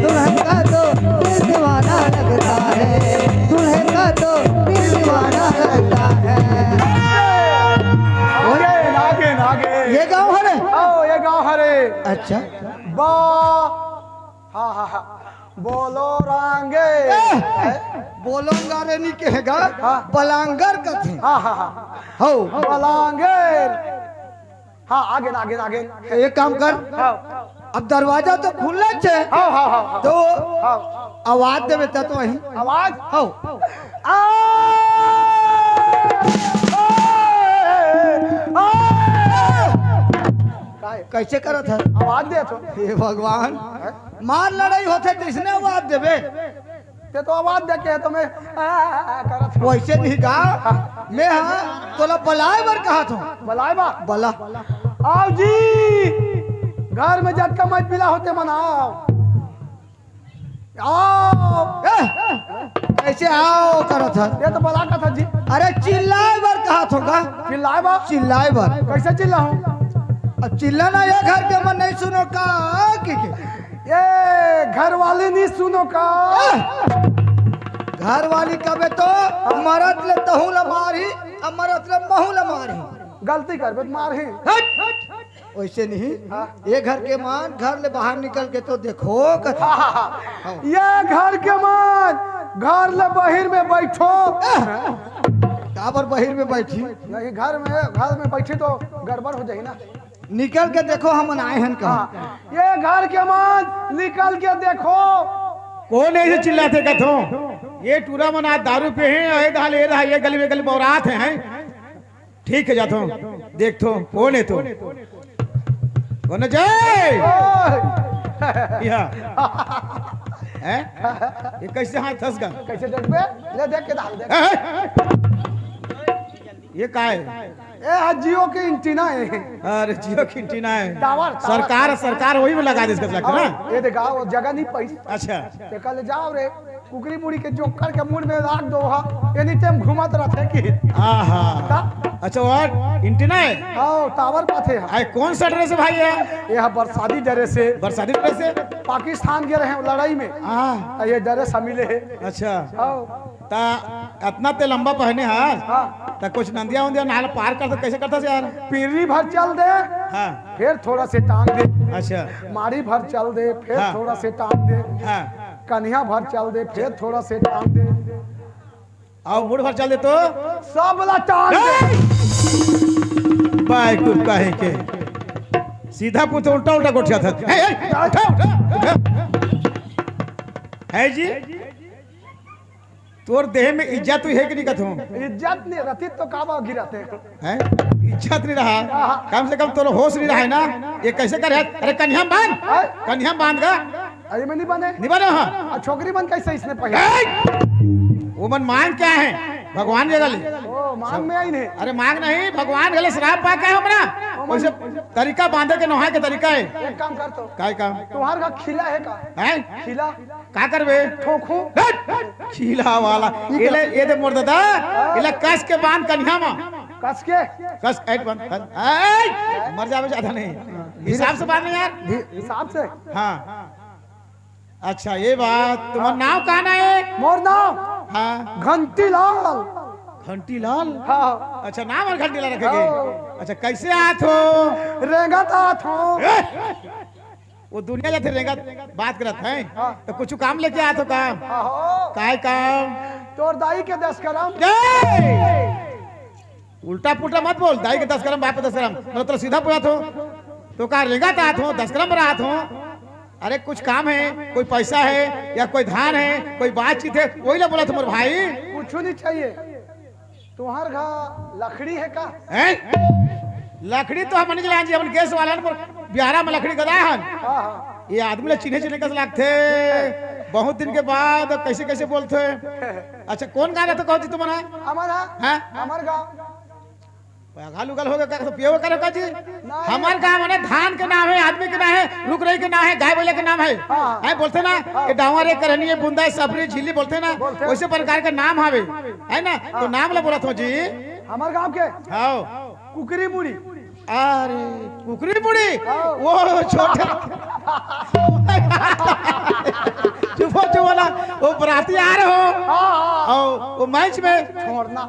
दुल्हन का तो दिल दीवाना लगता है, दूल्हे का तो दिल दीवाना लगता है। आगे, आगे, आगे। ये गांव हरे? आओ, ये गांव हरे। अच्छा। बा, हाँ, हाँ, हाँ। बोलो रांगे। ए, बोलोंगारे नहीं कहेगा, हाँ। बलांगर कथे। हाँ, हाँ, हाँ। हो। बलांगर। हाँ, आगे ना, आगे ना, आगे ना। एक काम कर। हाँ। अब दरवाजा तो खुलना छे। हाँ, हाँ, हाँ, हाँ। तो हाँ। आवाज देवे त तो वही। आवाज? हाँ। आ! आ! आ! काय? कइसे करत हे? आवाज दे तो। हे भगवान, मार लड़ाई होथे त इसने आवाज देवे। ते तो आवाज दे के हे, तो मैं आ, आ, आ करत हूँ। वइसे नहीं गा, मैं हा तोला बलाय बर कहत हूँ। बलाय बा? बला। आओ जी, घर में जतका मइला होथे मन आओ। आओ। ए, कइसे आओ करत हस? ये तो बलाकत हस जी। अरे चिल्लाय बर कहत हों का? चिल्लाय बर? चिल्लाय बर। कइसे चिल्लाहूं? अब चिल्ला ना, ये घर के मन नइ सुनों का? कि, कि? ये घर वाली नइ सुनों का? ए, घर वाली कबे तो मरत ले तहूं ला मारही, अब मरत ले महूं ला मारही। गलती करबे त मारही। हट! वइसे नहीं, हाँ। ये घर के मन, घर ले बाहिर निकल के तो देखो कथे। हाँ। ये घर के मन, घर ले बाहिर में बइठो। काबर बाहिर में बइठही? नहीं, घर में, घर में बइठही तो गड़बड़ हो जाही ना। निकल के देखो, हमन आए हन का। हाँ। ये घर के मन, निकल के देखो। कोन अइसे चिल्लाथे कथों? ये टूरा मन आज दारू पीहे, ए दहा ले, ए दहा, ये गली में गली बौरात हे, हैं? ठीक हे, जाथों, देखथों, कोन हे तो? कोन हे जय? ओए! या। हैं? ये कइसे हाथ धस गा? कइसे देखबे? ले देख के डाल दे। हैं? ये का हे? ए, हा Jio के antenna हे। अरे, Jio के antenna हे। Tower, tower। सरकार, सरकार वही में लगा दे इसका लगता ना? हाँ, ये देखा, वो जगह नइ पाइस। अच्छा। ते कल जाव रे, कुकरी मुड़ी के जोकर के मुड़ में राख दो हा, any time घूमत रहिथे कि। आहा। का? अच्छा, वो antenna हे? हाँ, tower पाथे हा। आय, कोन सा dress हे भाई ये? ये हा बरसाती dress हे। बरसाती dress हे? पाकिस्तान गे रहेंव लड़ाई में। हाँ। आ, ये dress हा मिले हे। अच्छा। हाँ। त अतना ते लंबा पहने हस, हाँ। त कुछ नंदिया उंदिया नाल पार करथस, कइसे करथस यार? पीढ़ी भर चल दे, हाँ। फेर थोड़ा से टांग दे। अच्छा। माड़ी भर चल दे, फेर हाँ। थोड़ा से टांग दे। हाँ। कनिहा भर चल दे, फेर थोड़ा से टांग दे। अउ मुड़ भर चल दे तो? सब ला टांग दे। ए! बायकुफ कहे के। सीधा पूछ, उल्टा उल्टा गोठियाथस। ए, ए, उठा, उठा, उठा। हे जी? तोर देह में इज्जत तो हे कि नहीं कथों? इज्जत नइ रहितिस तो काबर गिरातेस? हैं? इज्जत नइ रहा? हाँ। कम से कम तोर होश नइ रहा हे ना? ये कइसे करे? अरे कनिहा बांध। हैं? कनिहा बांध गा। अरे में नइ बने। नइ बने, हाँ। अउ छोकरी मन कइसे इसने पहने? ए! वो मन मांग क्या हे? भगवान जगह ले। ओ, मांग में आइन हे। अरे मांग नहीं, भगवान गले श्राप पा के हे हमर। ओ, मन वइसे तरीका बांधे के, नहाय के तरीका हे। एक काम कर तो। काय काम? तुम्हार का खीला हे का? हैं? खीला? का करबे? ठोकहूं। हट! खीला वाला। ये ले, ये दे मोर दादा, ये ले कस के बांध कनिहा मा। कस के? कस, ऐट बांध, बांध। ऐ! मर जाबे जादा नहीं। हिसाब से बांध नहीं यार। हिसाब से? हाँ। अच्छा, ये बात, तुम्हार नाम का ना हे? मोर नाम? हाँ। घंटीलाल। घंटीलाल? हाँ। अच्छा, नाम हे घंटीलाल रखे के? हाँ। अच्छा, कइसे आथो? रेंगत आथो। ए! वो दुनिया जाथे रेंगत, बात करत हे। हाँ। त कुछ काम लेके आथो का? हाँ हो। काय काम? तोर दाई के दस करम। जय! उल्टा पुल्टा मत बोल, दाई के दस करम, बाप के दस करम। मतलब तोला सीधा पूछत हों, तो का रेंगत आथो, दस करम बर आथो? अरे कुछ काम हे, कोई पइसा हे या कोई धान हे, कोई बातचीत हे, वही ला बोलत हों मोर भाई। कुछ नहीं चाहिए। तुम्हार घर लकड़ी हे का? हैं? लकड़ी तो हमन नइ लान जी, हमन गैस वाला हन, बियारा में लकड़ी गदा हन। हाँ, हाँ। ये आदमी ला चिन्हे चिन्हे कस लागथे, बहुत दिन के बाद कइसे कइसे बोलथे। अच्छा, कोन गाँव हे तो कहो जी तुमन? हमर हा? हाँ? हमर गाँव। पागल उगल हो गे का, तो पियो करे का जी? नहीं। हमर गाँव में धान के नाम हे, आदमी के नाम हे, रुख राई के नाम हे, गाय बइला के नाम हे। हाँ। हैं, बोलथे ना, हाँ। ये डांवर, ये करनी, ये बुंदा, ये सबरी, झिल्ली बोलथे ना, बोलथे। वइसे प्रकार के नाम हवे, हे ना? तो हाँ। नाम ला बोलत हों जी। हमर गाँव के? हाँ। कुकरी मुड़ी। अरे, कुकरी मुड़ी? हाँ। वो छोटे। चुप हो, चुप हो ना। वो बराती आ रहे हो। हाँ, हाँ। अउ वो मंच में। छोड़ना।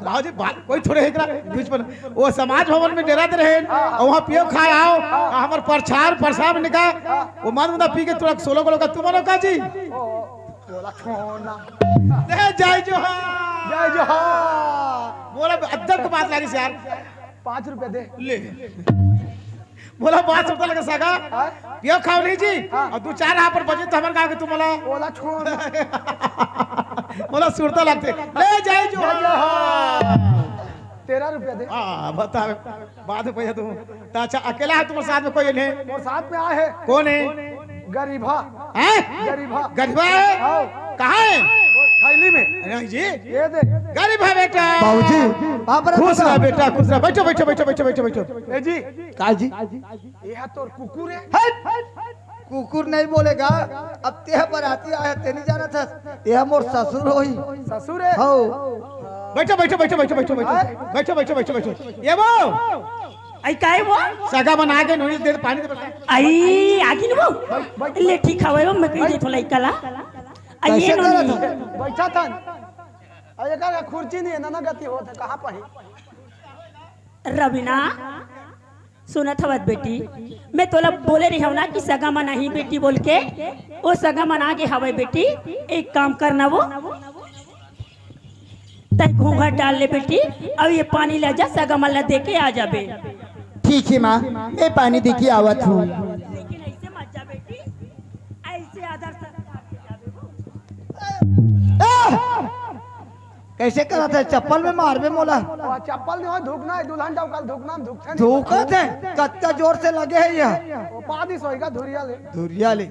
भाजी बात कोई थोड़े हे करा बीच में। वो समाज भवन में डेरा दे रहे हैं। हाँ, हाँ। अउ वहाँ पियो खाए आओ। हाँ। हमर प्रचार प्रसार में निकाल। हाँ। वो मन मुदा पी के थोड़ा सोलो गोलो का तुम लोग का जी। ओ, बोला छोड़ना। जय, जय जोहार। जय जोहार। बोला अद्दब के बात लागिस यार। पाँच रुपया दे। ले। मोला बात सुरता लगे सगा। हाँ? पियो खाव नहीं जी। हाँ। अउ दू चार हापर बजे तो हमर गाँव के तुम मोला। बोला छोड़। मोला सुरता लगथे। ले जाए जो। जय जोहार। तेरह रुपया दे। हाँ, बता। बाद में पैसा तुम। त अच्छा, अकेला हे तुम्हारे साथ में कोई नहीं? मोर साथ में आए हे। कोन हे? गरीबा। हैं? गरीबा। गरीबा हे? हाँ। कहाँ हे? वो थैली में। नहीं जी। ये दे। गरीबा बेटा। बाबूजी, आप खुश रह बेटा, खुश रह। बैठो, बैठो, बैठो। ए जी। का जी? ये हा तोर कुकुर हे? हट। कुकुर नहीं बोलेगा। अब तेह बराती आया, ते नहीं जाना था, यह मोर ससुर होही। ससुर है? हो। बैठो, बैठो, बैठो, बैठो, बैठो, बैठो। आए? बैठो, बैठो, बैठो, बैठो। ये वो। आई काय वो? सगा मन आगे, नोनी दे, पानी दे। आई, आगी न वो। ले, ठीक हवे वो, मैं कही दे थोड़ा इकला। आई, ये कैसे नोनी। करत हो? बैठा था। अरे, का खुर्ची नहीं है, ना, ना गति होत है, कहाँ पाही? रवीना, सुनत हवत बेटी, मैं तोला बोले रही हूँ ना कि सगा मन आही बेटी बोल के, वो सगा मन आगे हवे बेटी। एक काम करना वो, तै घूंघट डाल ले बेटी, अब ये पानी ले जा, सगा मन ला दे के आ जाबे। ठीक है माँ, मैं पानी दे के आवत हूँ। लेकिन ऐसे मत जा बेटी, ऐसे आदर सत्कार से जाबे वो। आह! कैसे करत है? चप्पल में मारबे मोला। ओ, चप्पल नहीं हो, धुकना है, दुल्हन जाओ कल धुकना में धुकते नहीं। धुकत है, कत्ता जोर से लगे है यह। वो पादी सोएगा धुरिया ले। धुरिया ले।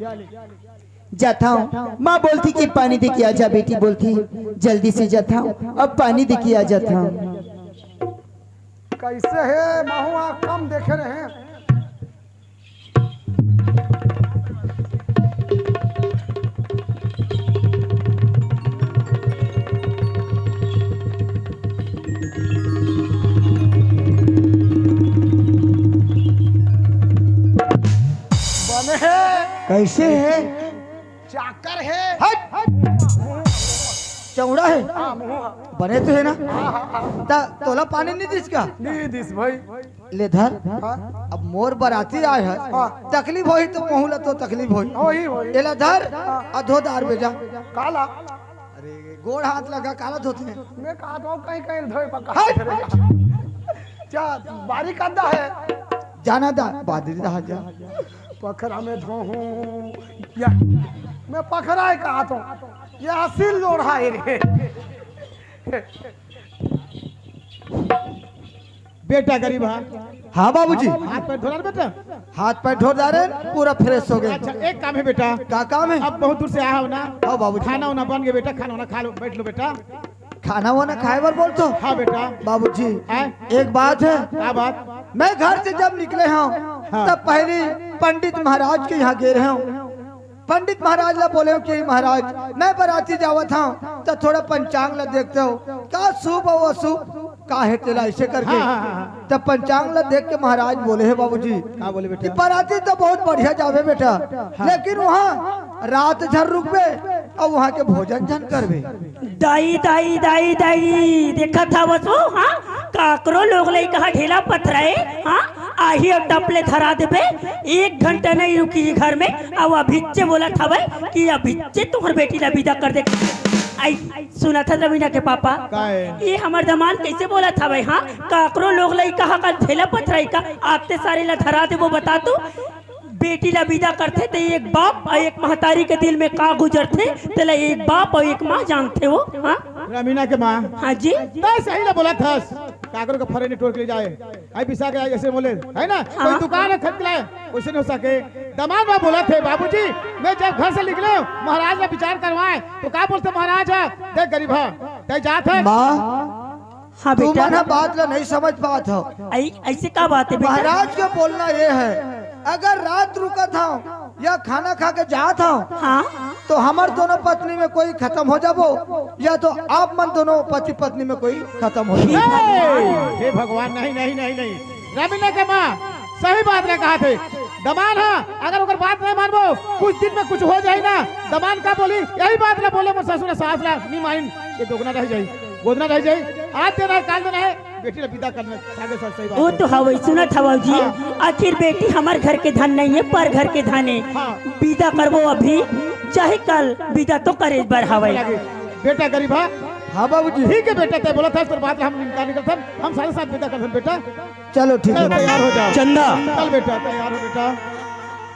जाता हूँ। माँ बोलती कि पानी दे के आ जा बेटी, बोलती जल्दी से जाता हूँ, अब पानी दे के आ जाता हूँ। कैसे है महुआ कम देखे रहे। बने है। कैसे है? चाकर है। हट। चौड़ा है। हाँ, मुँह। बने तो है ना? हाँ, हाँ, हाँ। ता तोला पानी नहीं दिस का? नहीं दिस भाई। ले धर। हाँ। अब मोर बराती आए है। हाँ। तकलीफ होही तो महू ला तो तकलीफ होही। होही, होही। एला धर। हाँ। आ धो दार बेजा। काला। अरे गोड़ हाथ लगा काला धोते हैं। मैं कहा तो कहीं कहीं धोए पका। हट। जा बारी कंधा है। जाना दा बादरी दा जा। पखरा में धोहूं या मैं पखरा है कहा तो ये असील लोढ़ा है रे। बेटा गरीब हा। हाँ बाबूजी। हाथ पैर धो रहा बेटा। हाथ पैर धो जा रहे, पूरा फ्रेश हो गए। अच्छा एक काम है बेटा। का काम है? अब बहुत दूर से आया हो ना। हाँ बाबूजी। खाना वाना बन गया बेटा, खाना वाना खा लो, बैठ लो बेटा। खाना वाना खाए बर बोलथो? हाँ बेटा। बाबूजी, हैं? एक बात है। का बात? मैं घर से जब निकले हूँ, हाँ। तब पहली पंडित महाराज के यहाँ गए रहे हूँ। पंडित महाराज ला बोले हूँ कि महाराज, मैं बराती जावत हूँ, तो थोड़ा पंचांग ला देखते हो, का शुभ और अशुभ का है तेला, ऐसे करके। हाँ, हाँ, हाँ, हाँ। तब पंचांग ला देख के महाराज बोले है बाबूजी, का बोले बेटा? कि बराती तो बहुत बढ़िया जावे बेटा, हाँ। लेकिन वहाँ रात झन रुकबे और वहाँ के भोजन झन करबे। दाई, दाई, दाई, दाई, देखत हवस वो, हाँ? काकरो लोग लइका ह ढेला पथराए, हाँ? आही अउ टप ले धरा देबे, एक घंटा नहीं रुकी घर में, अउ अभिच्चे बोलत हवय कि अभिच्चे तुहर बेटी ला विदा कर दे। आई, सुनत हस रवीना के पापा? का है? ये हमर दमांद कैसे बोलत हवय, हाँ? काकरो लोग लइका ह का ढेला पथराई का, आते सारे ला धरा देबो, बता तू। बेटी ला विदा करथे त एक बाप अउ एक महतारी के दिल में का गुजरथे, तेला एक बाप अउ एक माँ जानथे वो, हाँ? रमीना के माँ। हाँ जी। तैं सही ला बोलत हस, काकरो के फरे नहीं टोर के ले जाए, आई बिसा के आई ऐसे बोले, है ना? हाँ। कोई दुकान है खरीद लाए, वैसे नहीं हो सके। दमांद माँ बोलत हे, बाबूजी, मैं जब घर से निकले हूँ, महाराज ला विचार करवाए, तो का बोलथे महाराज ह, देख गरीब ह, तैं जात हस। माँ, हाँ तू बेटा। मन ह बात ला नहीं समझ पात हव। ऐ-, ऐसे का बात है बेटा? महाराज के बोलना ये है, अगर रात रुकत हव या खाना खा के जात हव, हाँ। तो हमर दोनों पत्नी में कोई खत्म हो जाबो, या तो आप मन दोनों पति पत्नी में कोई खत्म हो जाबो। हे भगवान, नहीं, नहीं, नहीं, नहीं। रमीना के माँ सही बात ला कहथे। दमांद ह, अगर ओकर बात नहीं मानबो, कुछ दिन में कुछ हो जाही ना, दमांद का बोली, यही बात ला बोले मोर ससुर सास ला, नहीं मानिन, ये दोगुना रह जाही। गोदना रह जाही, आज देना है, काल देना है, बेटी ला विदा करना, सागे साथ सही बात वो है। तो हवई, सुनत हवव जी, हाँ। आखिर बेटी हमर घर के धन नहीं है, पर घर के धन है। हाँ। विदा करबो अभी, चाहे कल, विदा तो करे बर हवई। लगे। बेटा गरीब हा। हाँ बाबूजी। ठीक है बेटा, तैं बोलत हस, तोर बात ला हम इनकार नहीं करथन, हम सारे साथ विदा करथन बेटा। चलो ठीक चल, है। तैयार हो जाओ। चंदा। चल बेटा, तैयार हो बेटा।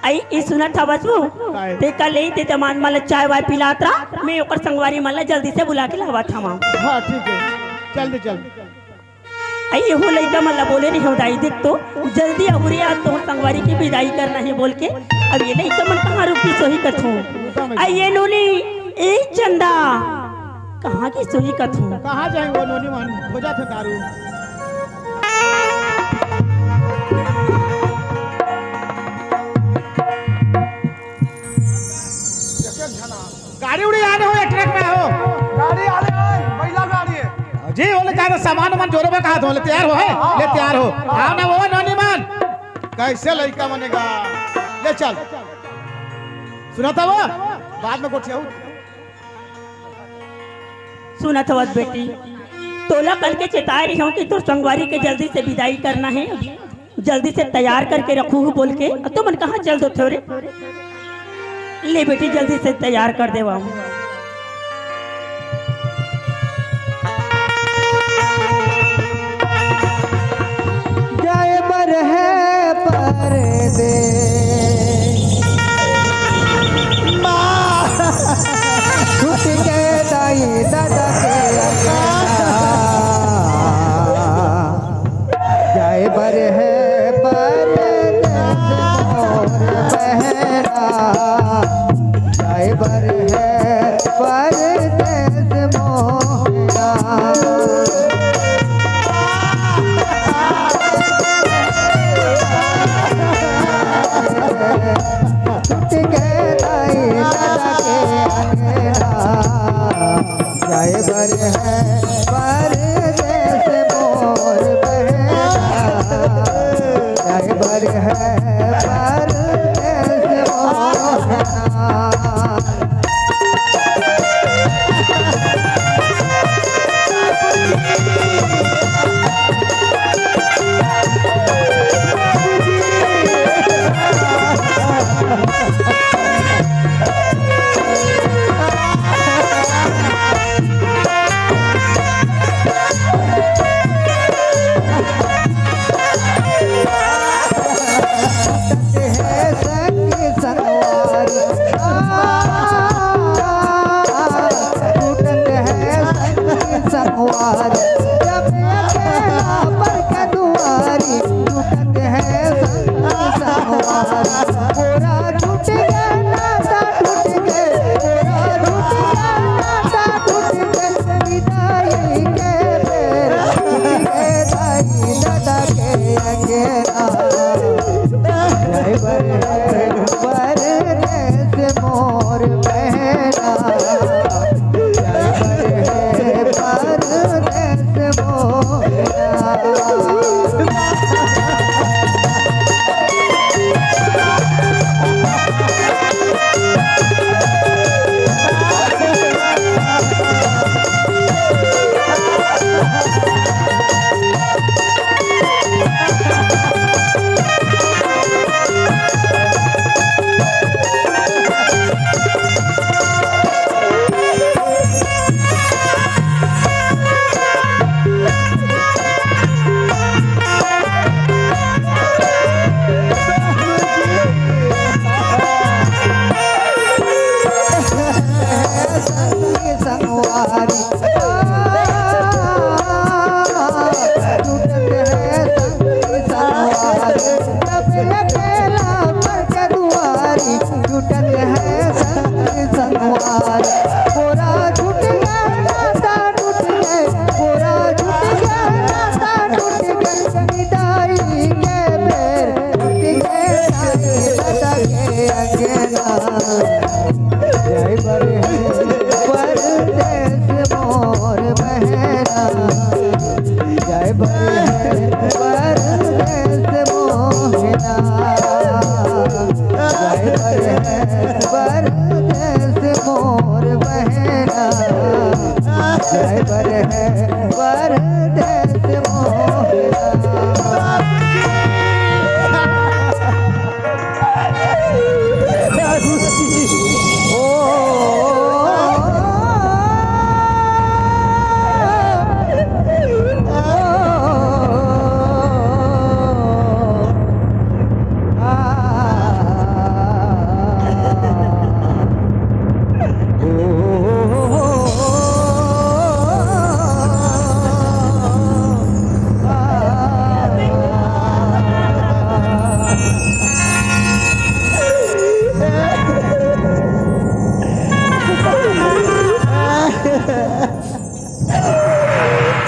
आई, ई सुनत हवस वो? काय? ते कल ही ते दमांद मन ला चाय वाय पिलात रहा, मैं ओकर संगवारी मन ला जल्दी से बुला के लावत हवं। हाँ, ठीक है, जल्दी, जल्दी। आई, एहू लइका मन ला बोले रही हूँ दाई, देख तो, जल्दी अहुरे आज तोहर संगवारी के विदाई करना है बोल के। अब ये लइका मन कहाँ रुकी सोही कथूँ। आई, ये नोनी, ए चंदा, कहाँ के सोही कथूँ? कहाँ जाए वो नोनी मन? हो जात हे दारू। सामान मन जोरे बर कहा थों, ले तैयार हो, हे? ले तैयार हो। आओ ना वो नोनी मन। कैसे लइका बनेगा? ले चल। सुनत हव? बाद में गोठियाहू। सुनत हवस बेटी, तोला कल के चेताय रहे हों कि तोर संगवारी के जल्दी से बिदाई करना हे, जल्दी से तैयार करके रखहू बोल के। अब तुमन कहाँ चल देथव रे? ले बेटी, जल्दी से तैयार कर देवव। जाए बर हे परदेस। माँ। छूट के दाई ददा के अंगना। जाए बर हे परदेस मोर बहना। जाए बर हे परदेस मोर। छूट के दाई ददा के अंगना। जाए बर हे परदेस मोर बहना। जाए बर हे परदेस मोर बहना। छूटत हे संगी संगवारी। आ, छूटत हे संगी संगवारी। जब अकेला पर के दुआरी। छूटत हे संगी संगवारी। गोरा छूट गे, नाता टूट गे। गोरा छूट गे, नाता टूट गे। विदाई के बेर, छूट गे दाई ददा के अंगना। जाए बर हे परदेस मोर बहना। जाए बर हे परदेस मोर। संगवारी। टूटत हे संगी संगवारी। जब अकेला पर के दुआरी। टूटत हे संगी संगवारी। गोरा छूट गे, नाता टूट गे। गोरा छूट गे, नाता टूट गे। विदाई के बेर, छूट गे दाई ददा के अंगना। जाए बर हे परदेस मोर बहना। जाए बर हे परदेस मोहना। जाए बर हे परदेस मोर बहना। जाए बर हे परदेस मोहना।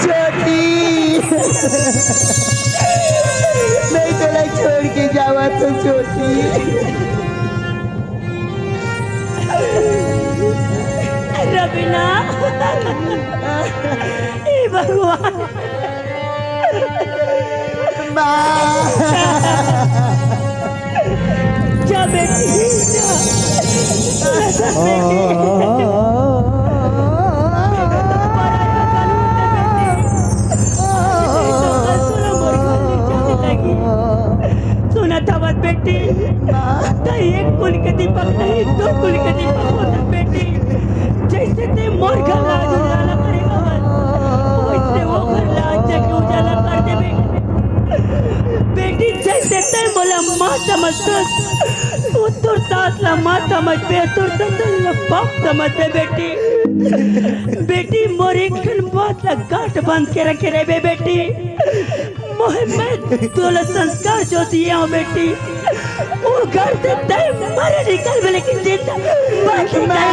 छोटी, मैं तोला छोड़ के जावत हूँ छोटी। रवीना, ए भगवान। माँ। जा बेटी, जा। जा बेटी। सुनत हवस बेटी, त एक कुल के दीपक नहीं, दो कुल के दीपक होत बेटी। जइसे तैं मोर घर ला आज उजाला करे हवस, वइसे वो घर ला आज जाके उजाला कर दे बेटी। बेटी, जइसे तैं मोला माँ समझथस, वो तोर सास ला माँ समझबे, तोर ससुर ला बाप समझबे बेटी। बेटी, मोर एक ठन बात ला गांठ बांध के रखे रहिबे बेटी। मोहे मैं तोला संस्कार जो दिए हंव बेटी, वो घर से तैं मरे निकलबे, लेकिन जिंदा बाकी नहीं।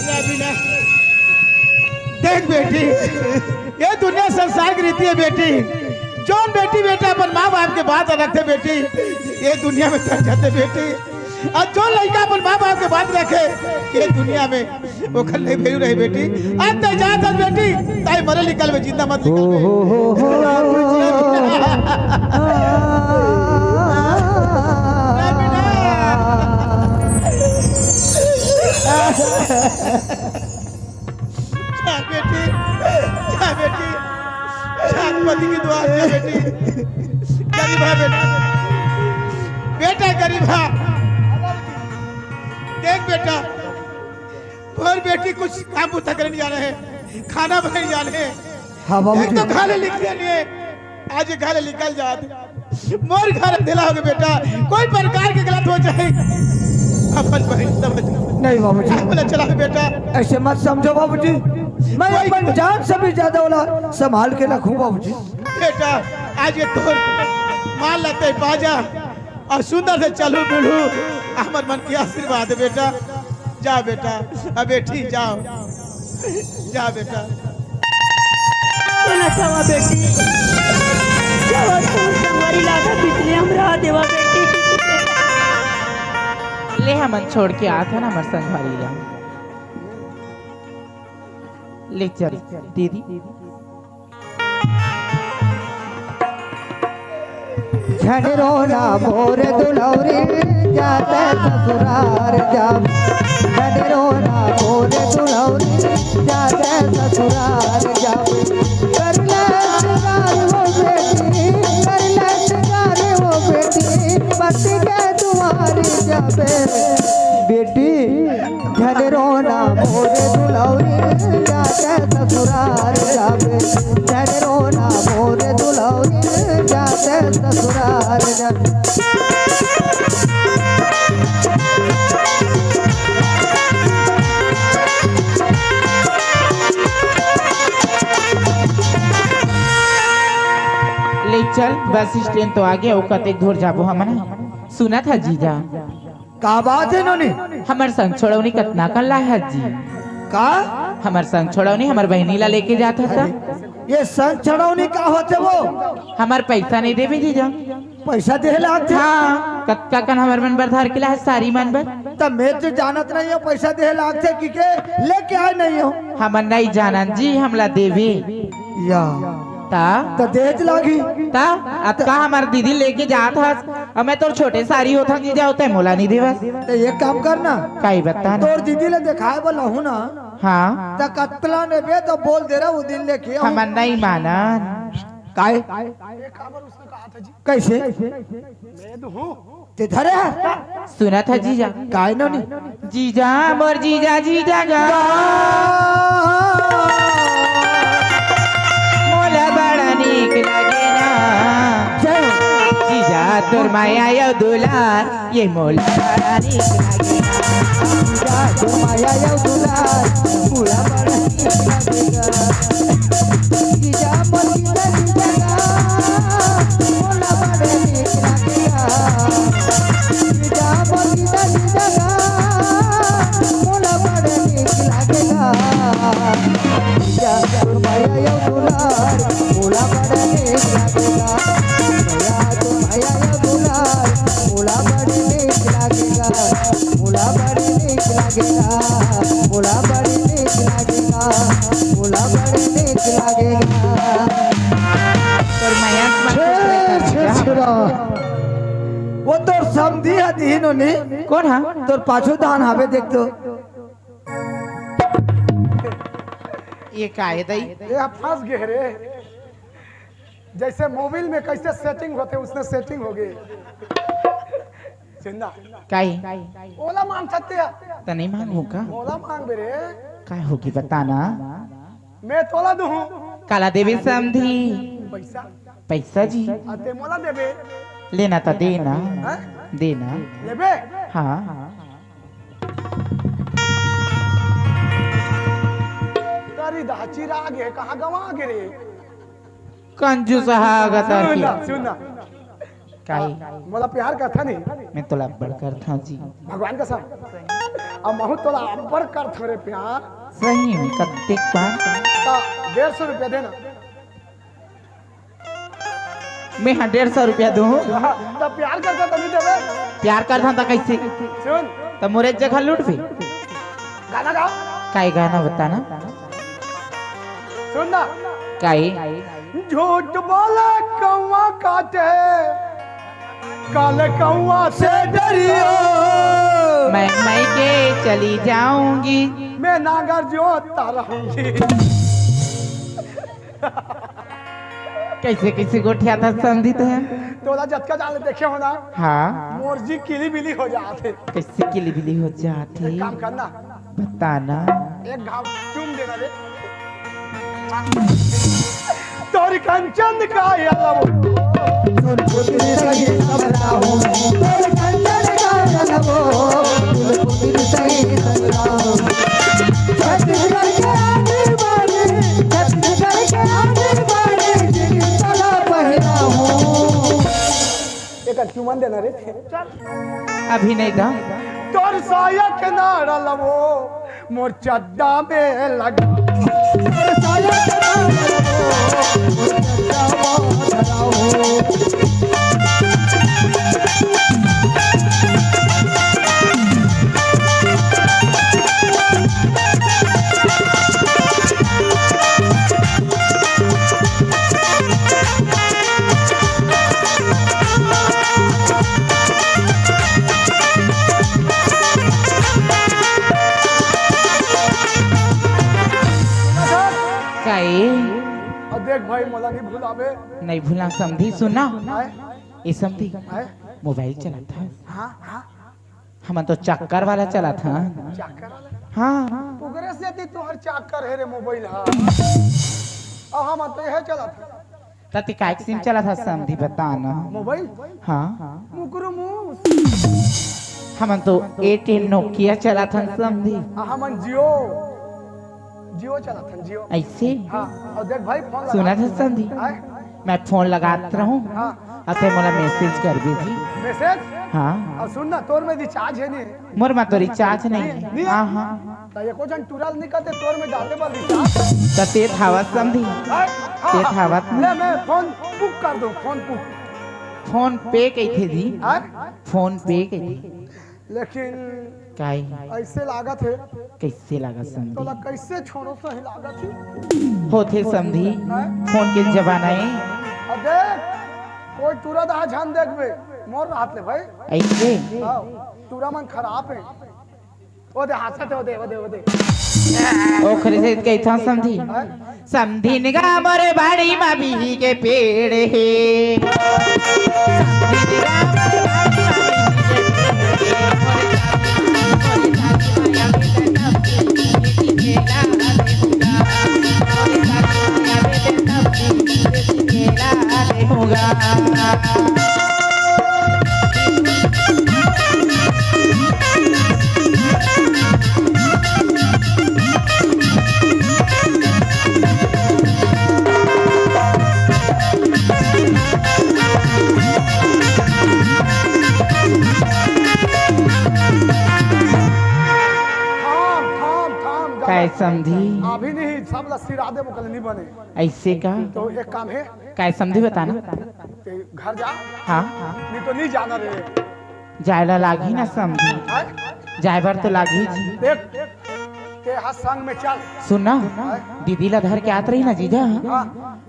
रावीना, देख बेटी, ये दुनिया संसार के रीति हे बेटी। जउन बेटी बेटा अपन माँ बाप के बात रखथे बेटी, ये दुनिया में तर जाथे बेटी। अउ जउन लइका अपन माँ बाप के बात रखे, ये दुनिया में ओकर नहीं value रही बेटी। अब तैं जात हस बेटी, तैं मरे निकलबे, जिंदा मत निकलबे। जा बेटी, जा बेटी, जा पति के दुआर जा बेटी। गरीबहा बेटा, बेटा गरीबहा। देख बेटा, तोर बेटी कुछ काम बूता करे नहीं जाने हे, खाना बनाए नहीं जाने हे। हाँ बाबूजी। एक तो खा ले लिख ले नहीं हे, आज ये घर ले निकल जात। मोर घर अंधेला होगे बेटा, कोई प्रकार के गलत हो जाए, अपन बहिन समझ। नहीं बाबूजी। बोला चला बेटा। अइसे मत समझो बाबूजी, मैं कोई अपन जान से भी ज्यादा ओला संभाल के रखहूँ बाबूजी। बेटा, आज ये तोर माँ ला तैं पा जा अउ सुंदर से चलहू मिलहू, हमर मन के आशीर्वाद बेटा। जा बेटा, अब बेटी जाव, जा बेटा। चला जावा बेटी, जावा तोर संगवारी ला आधा बिचले हमला देवा बेटी। ले हमन छोड़ के आत हन हमर संगवारी ला। ले चल दीदी। झन रोना मोर दुलौरी, जाते ससुरार जाबे। झन रोना मोर दुलौरी, जाते ससुरार जाबे। कर ले सिंगार हो बेटी, कर ले सिंगार हो बेटी, पति के दुआर जाबे। बेटी, झन रोना मोर दुलौरी, जाके ससुरार जाबे। झन रोना मोर दुलौरी, जाके ससुरार जाबे। ले चल, बस स्टैंड तो आगे, अउ कतेक दूर जाबो हमन। सुनत हस जीजा? का बात हे नोनी? हमर संग छोड़ौनी कतना कन लाय हस जी? का? हमर संग छोड़ौनी हमर बहिनी ला लेके जात हस। ये संग छोड़ौनी का होथे वो? हमर पइसा नइ देबे जीजा। पइसा देहे लागथे? हाँ, कतका कन हमर मन बर धर के लाय हस सारी मन बर। त मैं तो जानत नइ हंव पइसा देहे लागथे कहिके, लेके आय नइ हंव। हमन नइ जानन जी, हमला देबे। या। त? त देहे लागही। त? अतका हमर दीदी लेके जात हस, अब मैं तोर छोटे सारी होथन जीजा, तैं मोला नइ देवस। त एक काम कर ना। काई बता ना। तोर दीदी ला देखाय बर लाहूं ना। हाँ। त कतका लेबे त बोल दे रे, वो दिन लेके आऊं। हमन नइ मानन। काई? कइसे? मैं तो हूँ। तैं धरे हस? सुनत हस जीजा? काई नोनी? जीजा, मोर जीजा, जीजा गा। मोला बड़ा नीक लागे ना। जय हो। जीजा, तोर माया अउ दुलार, ये मोला बड़ा नीक लागे ना। जीजा, तोर माया अउ दुलार, मोला बड़ा नीक लागे ना। जीजा, मोर जीजा, जीजा गा। मोला बड़ा नीक लागे ना। जीजा, मोर जीजा, जीजा गा। मोला बड़ा नीक लागे ना। जीजा, तोर माया अउ दुलार, मोला बड़ा नीक लागे ना। जीजा, तोर माया अउ दुलार, मोला बड़ा नीक लागे ना। मोला बड़ी नीक लागेगा, मोला बड़ी नीक लागेगा। तोर मयंक मन छे, खुश रहता छे, है। छेरा। वो तोर समधी ह दिहिन होनी। कोन ह? तोर पाछू धान हावे देख तो। ये का हे दई? ये फंस गे रे। जैसे मोबाइल में कैसे सेटिंग होथे, उसने सेटिंग हो गई। सुन ना। काई? ओला मांग सकते हैं। त नहीं मांगू का? ओला मांग बे रे। का होगी बता ना? मैं तोला दूँ। काला देबे समधी? पैसा। पैसा जी। अते मोला देबे। लेना त देना। हैं? देना। लेबे? हाँ। तारी दाची राग है, कहाँ गवा गे रे? कंजूस हा गतर सुन के। ना, सुन ना। काई? मोला प्यार करथा नहीं? मैं तोला अब्बड़ करथा जी। भगवान कसम। अब महू तोला अब्बड़ करथा रे प्यार। सही में कत्तेक बार? त डेढ़ सौ रुपया देना। मैं हाँ डेढ़ सौ रुपया दूँ। त प्यार करथा त नहीं देबे। प्यार करथा त कैसे? सुन। त मोरे एक जगह लूट भी। गाना गाओ। काई गाना बता ना? सुन ना। काई? झूठ बोले कौवा काटे, काले कौवा से डरियो। मैं, मैं के चली जाऊंगी। मैं नांगर जोतता रहूंगी। कैसे, कैसे गोठियाथस समधी तैं? तोला जतका जान ले देखे हो ना। हाँ। मोर जी किली बिली हो जात हे। कैसे किली बिली हो जात हे? एक काम करना। बता ना। एक घाव चूम देना रे। तोर कंचन कायल वो। तोर पुत्र सही समरा हूँ। तोर कंचन कायल वो। तोर पुत्र सही समरा हूँ। छत्तीसगढ़ के आने वाले, छत्तीसगढ़ के आने वाले, जिन तला पहरा हूँ। एक चुमन देना रे। अभी नहीं दा। तोर साया के नारा लवो, मोर चड्डा में लगा। तोर साया के नारा लवो, मोर चड्डा में लगा हो। काई? अउ देख भाई, मोला नहीं भुलावे। नहीं भुला समधी, सुना। आय? ए समधी, आय? मोबाइल चलात हस? हाँ, हाँ। हमन तो चक्कर वाला चलाथन। चक्कर वाला? हाँ। ओकरे सेती तोहर चक्कर हे रे मोबाइल हा। अउ हमन तो यह चलाथन। त तैं काय के सिम चलाथस समधी बता ना। मोबाइल? हाँ। मुकरू मूस। हमन तो एयरटेल नोकिया चलाथन समधी। आ, हमन जियो। जियो चलाथन, जियो। ऐसे? हाँ, अउ देख भाई, फोन लगा। सुनथस समधी? आय? मैं फोन लगात रहूं, हाँ। अउ तैं मोला मैसेज कर दे जी। मैसेज? हाँ। अउ सुन ना, तोर में रिचार्ज हे नहीं? मोर में तो रिचार्ज नहीं हे। नहीं हे? हाँ, हाँ। त एको झन टुरा ल नहीं करते, तोर में डाले बर रिचार्ज। त तैं हवस समधी? आय? हाँ, तैं हाँ। हवस ना? ले, मैं फोन बुक कर दूं, फोन बुक। फोन पे कहिथे जी। आय? फोन पे कहिथे। लेकिन काई? ऐसे लागत हे। कैसे लागत समधी? तोला कैसे छोड़ो सही लागत हे। होथे समधी। हैं? फोन के जमाना हे। अब देख, कोई टुरा दहा झन देखबे, मोर राहत ले भाई। ऐसे? हाँ, टुरा मन खराब हे। ओ दे हाथ से, ओ दे, ओ दे, ओ दे। ओखरे से कहिथन समधी। हैं? समधिन गा मोर बाड़ी म बिही के पेड़ हे। समधिन गा मोर बाड़ी म बिही के पेड़ हे। थाम, थाम, थाम, जादा काय समधी? अभी नहीं, सब ला सिरा देबो, कल नहीं बने। ऐसे का? तो एक काम हे। काय समधी बता ना? ते घर जा। हाँ। नहीं तो नहीं जाना रे। जाय ला लागही ना समधी। हैं? जाय बर तो लागही जी। देख, तेहा संग में चल। सुन ना, दीदी ला धर के आत रही ना जीजा, हाँ।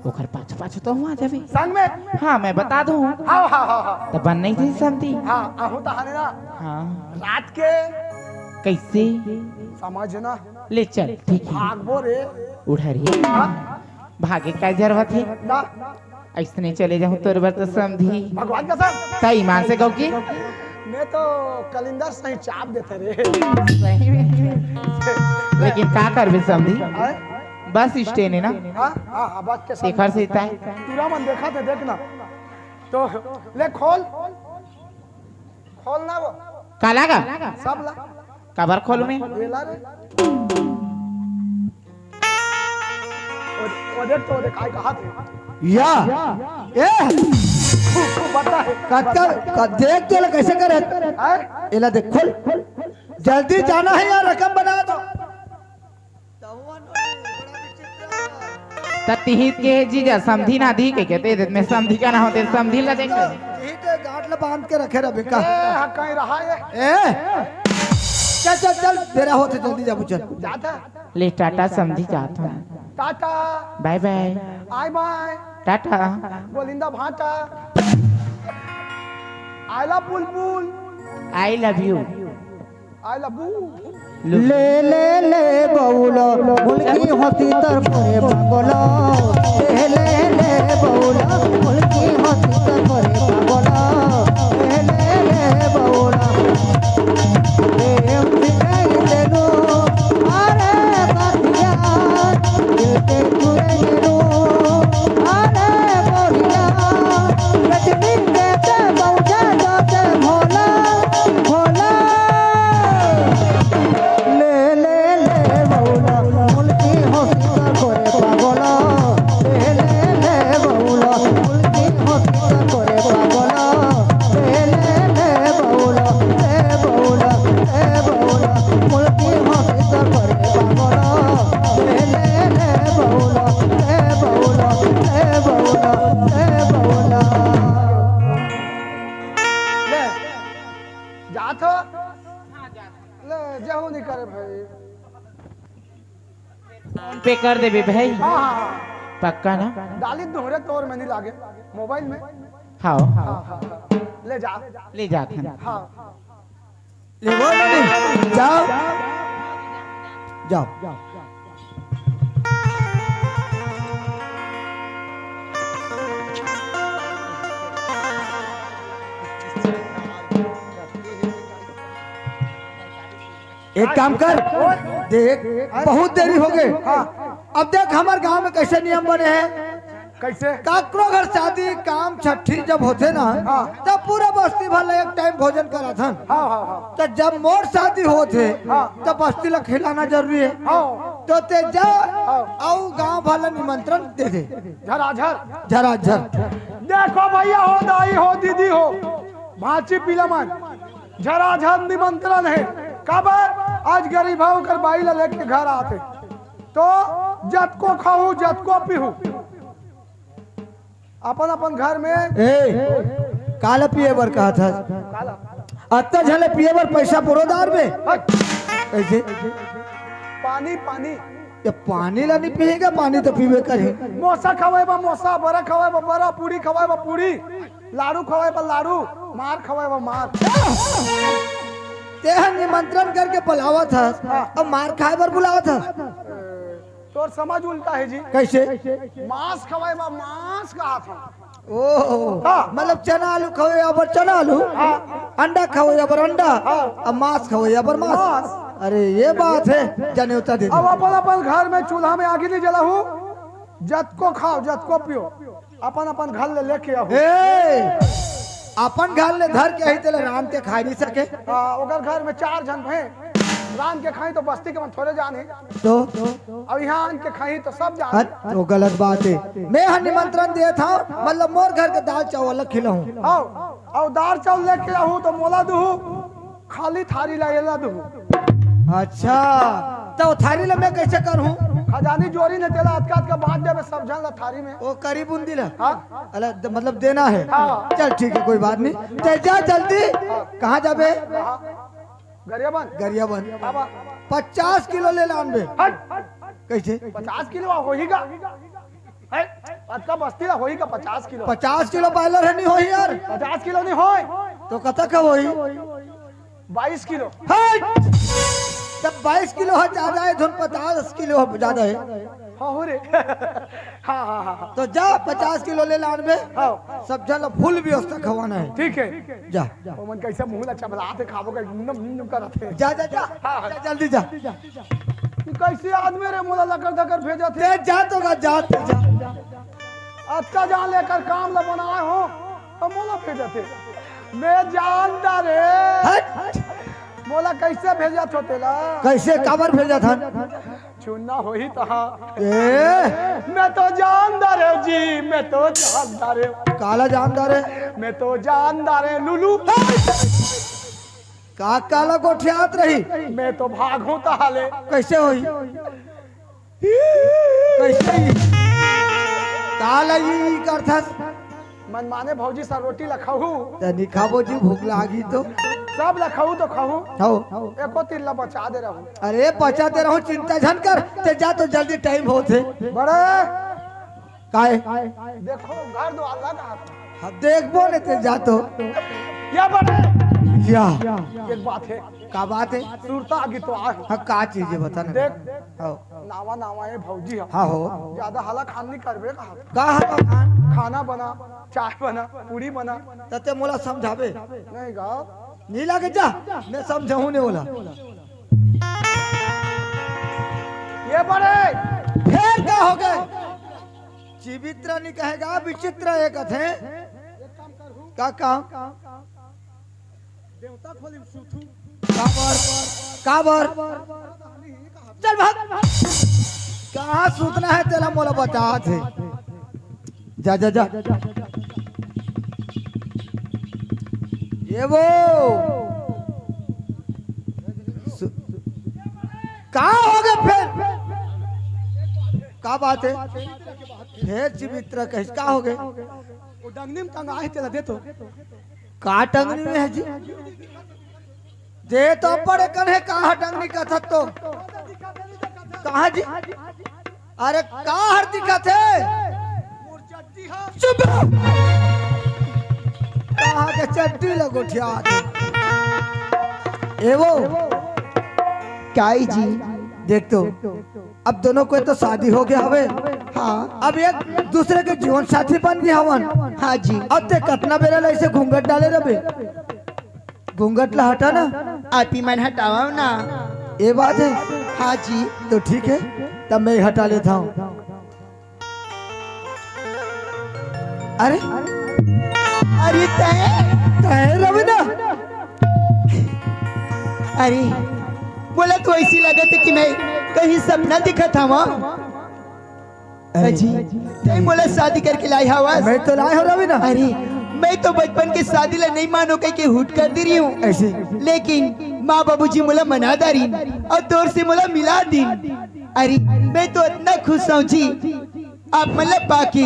ओकर पाछू पाछू तो हुआ जाबे। संग में? हाँ, मैं बता दूँ। हाँ, हाँ, हाँ, हाँ। तो बन नहीं थी समधी। हाँ, आहू तो हने ना। हाँ। रात के। कैसे? समझ ना। ले चल, ठीक है। भागबो रे। उड़हरिया। हाँ। भागे का जरूरत है? ना। अइसने चले जाहूं तोर बर तो समधी। भगवान कसम। त ईमान से कहूं कि? मैं तो कलिंदर सही चाप देता रे। सही में। लेकिन का करबे समधी? हैं? बस स्टैंड है ना? हाँ, हाँ, हाँ, बस के सामने। एकर से तय। टूरा मन देखा थे, देखना। तो ले खोल। खोल ना वो। काला का? सब ला। काबर खोलूं मैं? ये ला रे। ओ, ओ देख तो, ओ देख, काय कहा थे? या। ए। खूब, खूब बता है। कत्ता, क-, देख तो ले कैसे करे? हैं? एला देख, खोल। जल्दी जाना है यार, रकम बना दो। त तिही के जीजा समधी ना दी के, के दे दे, मैं समधी का ना होते, समधी ला देख। तिही के गांठ ला बांध के रखे रहे का? ए, हाँ, कहीं रहा ये। ए? चल, चल, चल, बेरा होते, जल्दी जा, चल। जाता। ले टाटा समधी जात हूँ। टाटा। बाय बाय। आय बाय। टाटा। गोलिंदा भाटा। I love Bulbul. I love you। I love you। ले ले ले बउला, मुल्की हंसी तर करे पागला। ले ले ले बउला, मुल्की हंसी तर करे पागला। ले ले ले बउला, प्रेम सिखाई देनु, अरे साथिया, दिल के तुरे देनु, अरे गोरिया, रजनी के ते मौजा दो ते भोला, भोला। ले ले ले बउला, मुल्की हंसी तर करे पागला। ले ले ले बउला, मुल्की हंसी तर करे पागला। ले ले ले बउला, ले बउला, ले बउला, मुल्की हंसी तर करे पागला। ले ले ले बउला, ले बउला, ले बउला, ले बउला। ले, जात हो? ले, जाहू नहीं करे भाई। फोन पे कर देबे भाई। हाँ, हाँ, हाँ। पक्का ना? डाली दोहरे तोर में नहीं लागे, मोबाइल में। हाँ। हाँ, हाँ, हाँ। ले जा। ले जात हन। हाँ। ले बोल नहीं। जाओ। जाओ। एक काम कर, देख, बहुत देरी हो गए। हाँ। अब देख, हमार गांव में कैसे नियम बने हैं। कैसे? काकरो घर शादी, काम, छठी जब होथे ना, हाँ। तब पूरा बस्ती भर ला एक टाइम भोजन कराथन। हाँ, हाँ, हाँ। तो जब मोर शादी होथे, हाँ। तो बस्ती ला खिलाना जरूरी है। हाँ। तो ते जा, हाँ। अउ गांव भर ला निमंत्रण दे दे। झराझर। झराझर। देखो भैया हो, दाई हो, दीदी हो, भांची पीला मन, झराझर निमंत्रण है। काबर? आज गरीब भाव कर बाई ला लेके घर आथे, तो जतको खाहू, जतको पीहू, अपन अपन घर में। ए, काला पिए बर कहत हस? काला? अत्ता झले पिए बर पैसा पुरोदार में। हट। कैसे? पानी, पानी। ये पानी ला नहीं पिएगा, पानी तो पीबे करे। मोसा खवाए बा मोसा, बरा खवाए बा बरा, पूरी खवाए बा पूरी, लाडू खवाए बा लाडू, मार खवाए बा मार। तेह निमंत्रण करके बुलावत हस, हाँ। अब मार खाए बर बुलावत हस। तोर समझ उल्टा है जी। कैसे? मांस खवाए बा मांस कहा था। ओ, हाँ। मतलब चना आलू खवाए बर चना आलू, हाँ। अंडा खवाए बर अंडा, हाँ। अब मांस खवाए बर मांस। मांस। अरे ये बात है, जनेवता दे दे। अब अपन अपन घर में चूल्हा में आगी नहीं जलाहू, जतको खाओ, जतको पियो, अपन अपन घर ले लेके आहो। ए, अपन घर ले धर के आही, तेला रांध के खाए नहीं सके। हाँ, ओकर घर में चार झन भे रांध के खाई तो बस्ती के मन थोड़े जाने। तो? अब यहाँ आन के खाई तो सब जाने। हट, तो गलत बात है। मैं ह निमंत्रण देत हूँ, मतलब मोर घर के दाल चावल ला खिलाहूँ। आओ, आओ दाल चावल लेके आहू तो मोला दूहू। खाली थारी ला एला दूहू। अच्छा, तो थारी ला मैं कैसे करहूँ? खजानी जोरी ने तेला अतका अतका बांट देबे सब झन ला थारी में। ओ करी बूंदी ला? हाँ। अला, द-, मतलब देना है। हाँ। चल ठीक है, कोई बात नहीं। चल जा जल्दी। हाँ। कहाँ जाबे? हाँ। गरियाबंद। गरियाबंद। बाबा। पचास किलो ले लानबे। हट। कइसे? पचास किलो होही का? है? अतका बस्ती ला होही का पचास किलो? पचास किलो बॉयलर हे, नहीं होही यार। पचास किलो नहीं होय। तो कतक होही? बाईस किलो। हट! जब बाईस किलो हे ज्यादा हे, धुन पचास किलो हे ज्यादा हे। हाँ हो रे। हाँ, हाँ, हाँ, हाँ। तो जा, पचास किलो ले लानबे। हाँ। सब झन ला फुल व्यवस्था खवाना हे। ठीक हे। जा। ओमन कइसे मुंह ला चबलात हे, खाबो का नम नम करत हे। जा, जा, जा। हाँ, हाँ। जा, जल्दी जा। ये कइसे आदमी रे, मोला लकर धकर भेजत हे? ते जा तो गा, जा, ते जा। अतका जान लेकर काम ला बनाए हो, अब मोला भेजत हे। मैं जानता रे। हट। मोला कइसे भेजत हो तेला? कइसे, काबर भेजत हन? चुनना होही तहाँ। ए? मैं तो जानता रे जी, मैं तो जानता रे। काला जानता रे? मैं तो जानता रे लुलू। का काला गोठियात रही? मैं तो भागहूँ तहाँ ले। कइसे होही? कइसे ही? काला ई करथस? मनमाने भौजी सा रोटी ला खाहू। त नहीं खाबो जी, भूख लागी तो। सब ला खाहू तो खाहू। हौ। एको तीर ला बचा दे रहू। अरे बचा दे रहू, चिंता झन कर। ते जा तो जल्दी, टाइम होत हे। बड़े। काय? देखो घर द्वार लगा। हाँ, देखबो नहीं ते जा तो। या बड़े। या। एक बात हे। का बात हे? सुरता आगे तो आ। हाँ, का चीज हे बता ना। देख। हौ। नावा नावा ए भौजी ह। हाँ हो। ज्यादा हलाखान नहीं करबे कहा। का हलाखान? खाना बना, चाय बना, पूड़ी बना। त ते मोला समझाबे? नहीं गा। नहीं लागे जा, मैं समझाहूँ नहीं ओला। ये बड़े। फेर का होगे? चिबित्रा नहीं कहेगा, विचित्र ए कथे। का काम? देवता खोली सुथू। काबर? काबर? चल भाग। कहाँ सुतना हे तेला मोला बतात हे। जा, जा, जा। ये वो। सु-, का होगे फेर? का बात हे? फेर चिबित्रा कहिस, का होगे? वो डंगनी में टंगा हे, तेला दे तो। का टंगनी में हे जी? दे तो बड़े कन हे, कहाँ टंगनी कथस तो? कहाँ जी? अरे, का हर दिखत हे? चुप! कहाँ के चड्डी ल गोठियात हे? ए वो। काई जी? देख तो, अब दोनों के तो शादी होगे हवे। हाँ। अब एक दूसरे के जीवन साथी बन गे हवन। हाँ जी। अब ते कतना बेरा ले अइसे घूंघट डाले रबे? घूंघट ला हटा ना। आप ही मन हटावव ना। ए बात हे। हाँ जी। तो ठीक हे, तब मैं हटा लेथंव। अरे, अरे तय, तय रविंद्र। अरे, मोला तो अइसे लगत हे कि मैं कहीं सपना दिखत हवं। अरे। अजी, तय मोला शादी करके लाए हवस? मैं तो लाए हंव रविंद्र। अरे, मैं तो बचपन के शादी ला नहीं मानों कहिके हुट कर दे रहे हंव। अइसे? लेकिन माँ बाबूजी मोला मना डारिन अउ तोर से मोला मिला दिन। अरे, मैं तो अतना खुस हंव जी, आप मन ला पाके,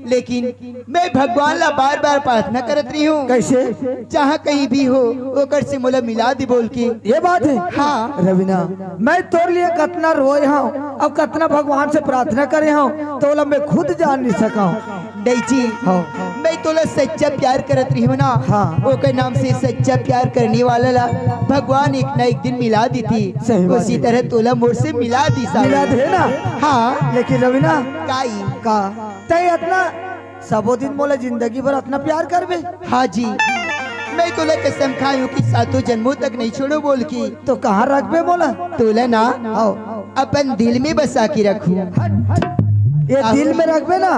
लेकिन मैं भगवान ला बार-बार प्रार्थना करत रहे हंव। कइसे? जहाँ कहीं भी हो, ओकर से मोला मिला दे बोल के। ये बात हे? हाँ। रविंद्र, मैं तोर लिए कतना रोए हंव अउ कतना भगवान से प्रार्थना करे हंव, तोला मैं खुद जान नहीं सकंव। नहीं जी, हाँ। मैं तोला सच्चा प्यार करत रहे हंव ना, हाँ। ओकर नाम से सच्चा प्यार करने वाला ला भगवान एक ना एक दिन मिला देथे। सही बात उसी हे। तरह तोला मोर से मिला दिस। मिला दे ना? हाँ। लेकिन रविंद्र, काई? का? तय अतना सबो दिन मोला जिंदगी भर अतना प्यार करबे? हाँ जी, मैं तोला कसम खाए हंव कि सातों जन्मों तक नहीं छोड़ों बोल के। तो कहाँ रखबे मोला? तोला ना, हाँ। अपन दिल में बसा के रखहूँ। ये दिल में रखबे ना,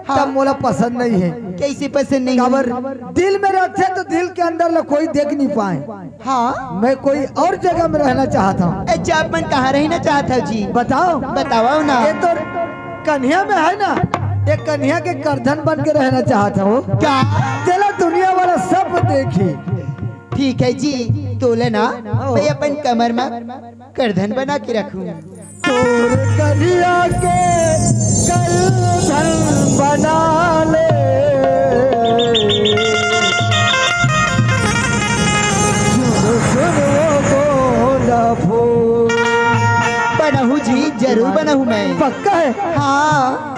हाँ। तब मोला पसंद नहीं हे। कइसे पसंद नहीं हे? काबर? दिल में रखथे तो दिल के अंदर ला कोई देख नहीं पाए। हाँ। मैं कोई अउ जगह में रहना चाहत हंव। अच्छा, आप मन कहाँ रहना चाहत हव जी? बताओ। बतावव ना। ये तो कन्हिया में हे ना, ये कन्हिया के करधन बन के रहना चाहत हंव। का? तेला दुनिया वाला सब देखी। ठीक हे जी, तोला ना, हाँ। मैं अपन कमर में करधन बना के रखहूँ। तोर कन्हिया के करधन बना ले। सुन, सुन वो गोंदा फूल। बनहूँ जी, जरूर बनहूँ मैं। पक्का है? हाँ।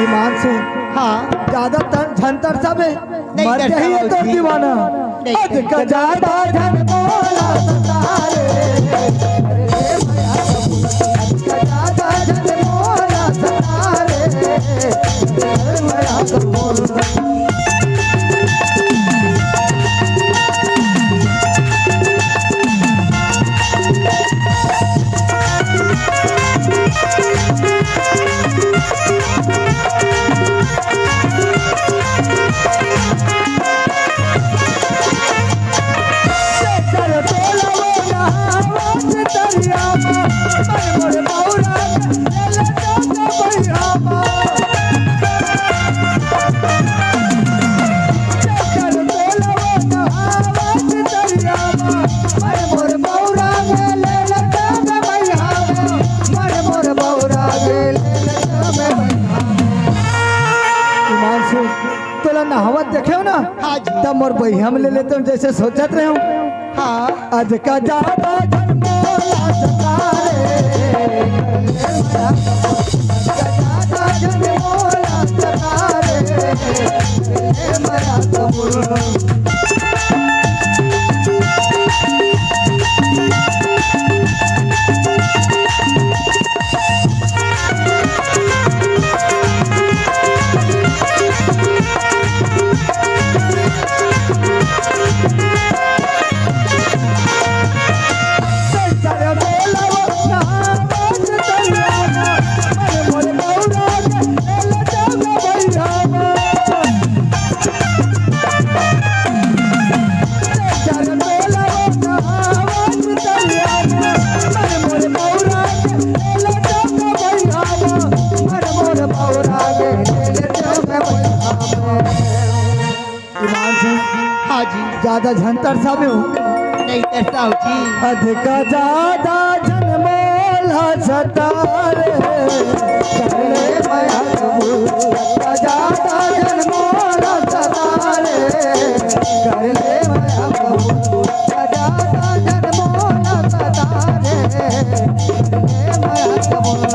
ईमान से। हाँ। ज्यादा तर-, झन तरसा बे। नहीं मर तरसा जाही हो तो जी। दीवाना। नहीं अध तरसा। का ज्यादा झन बोला सतारे। अध का ज्यादा झन बोला सतारे। ईमान से तोला नहावत देखेव ना, हाँ जी। तब मोर बइहा में ले लेतेव, जैसे सोचत रहेव। हाँ। अध का ज्यादा झन बोला सतारे। अध का ज्यादा झन बोला सतारे। ईमान से। हाँ जी। ज्यादा झन तरसावे हो। नहीं तरसाव जी। अध का ज्यादा झन मोला सतारे। कर ले मया कबूल। अध का ज्यादा झन मोला सतारे। कर ले मया कबूल। अध का ज्यादा झन मोला सतारे। कर ले मया कबूल।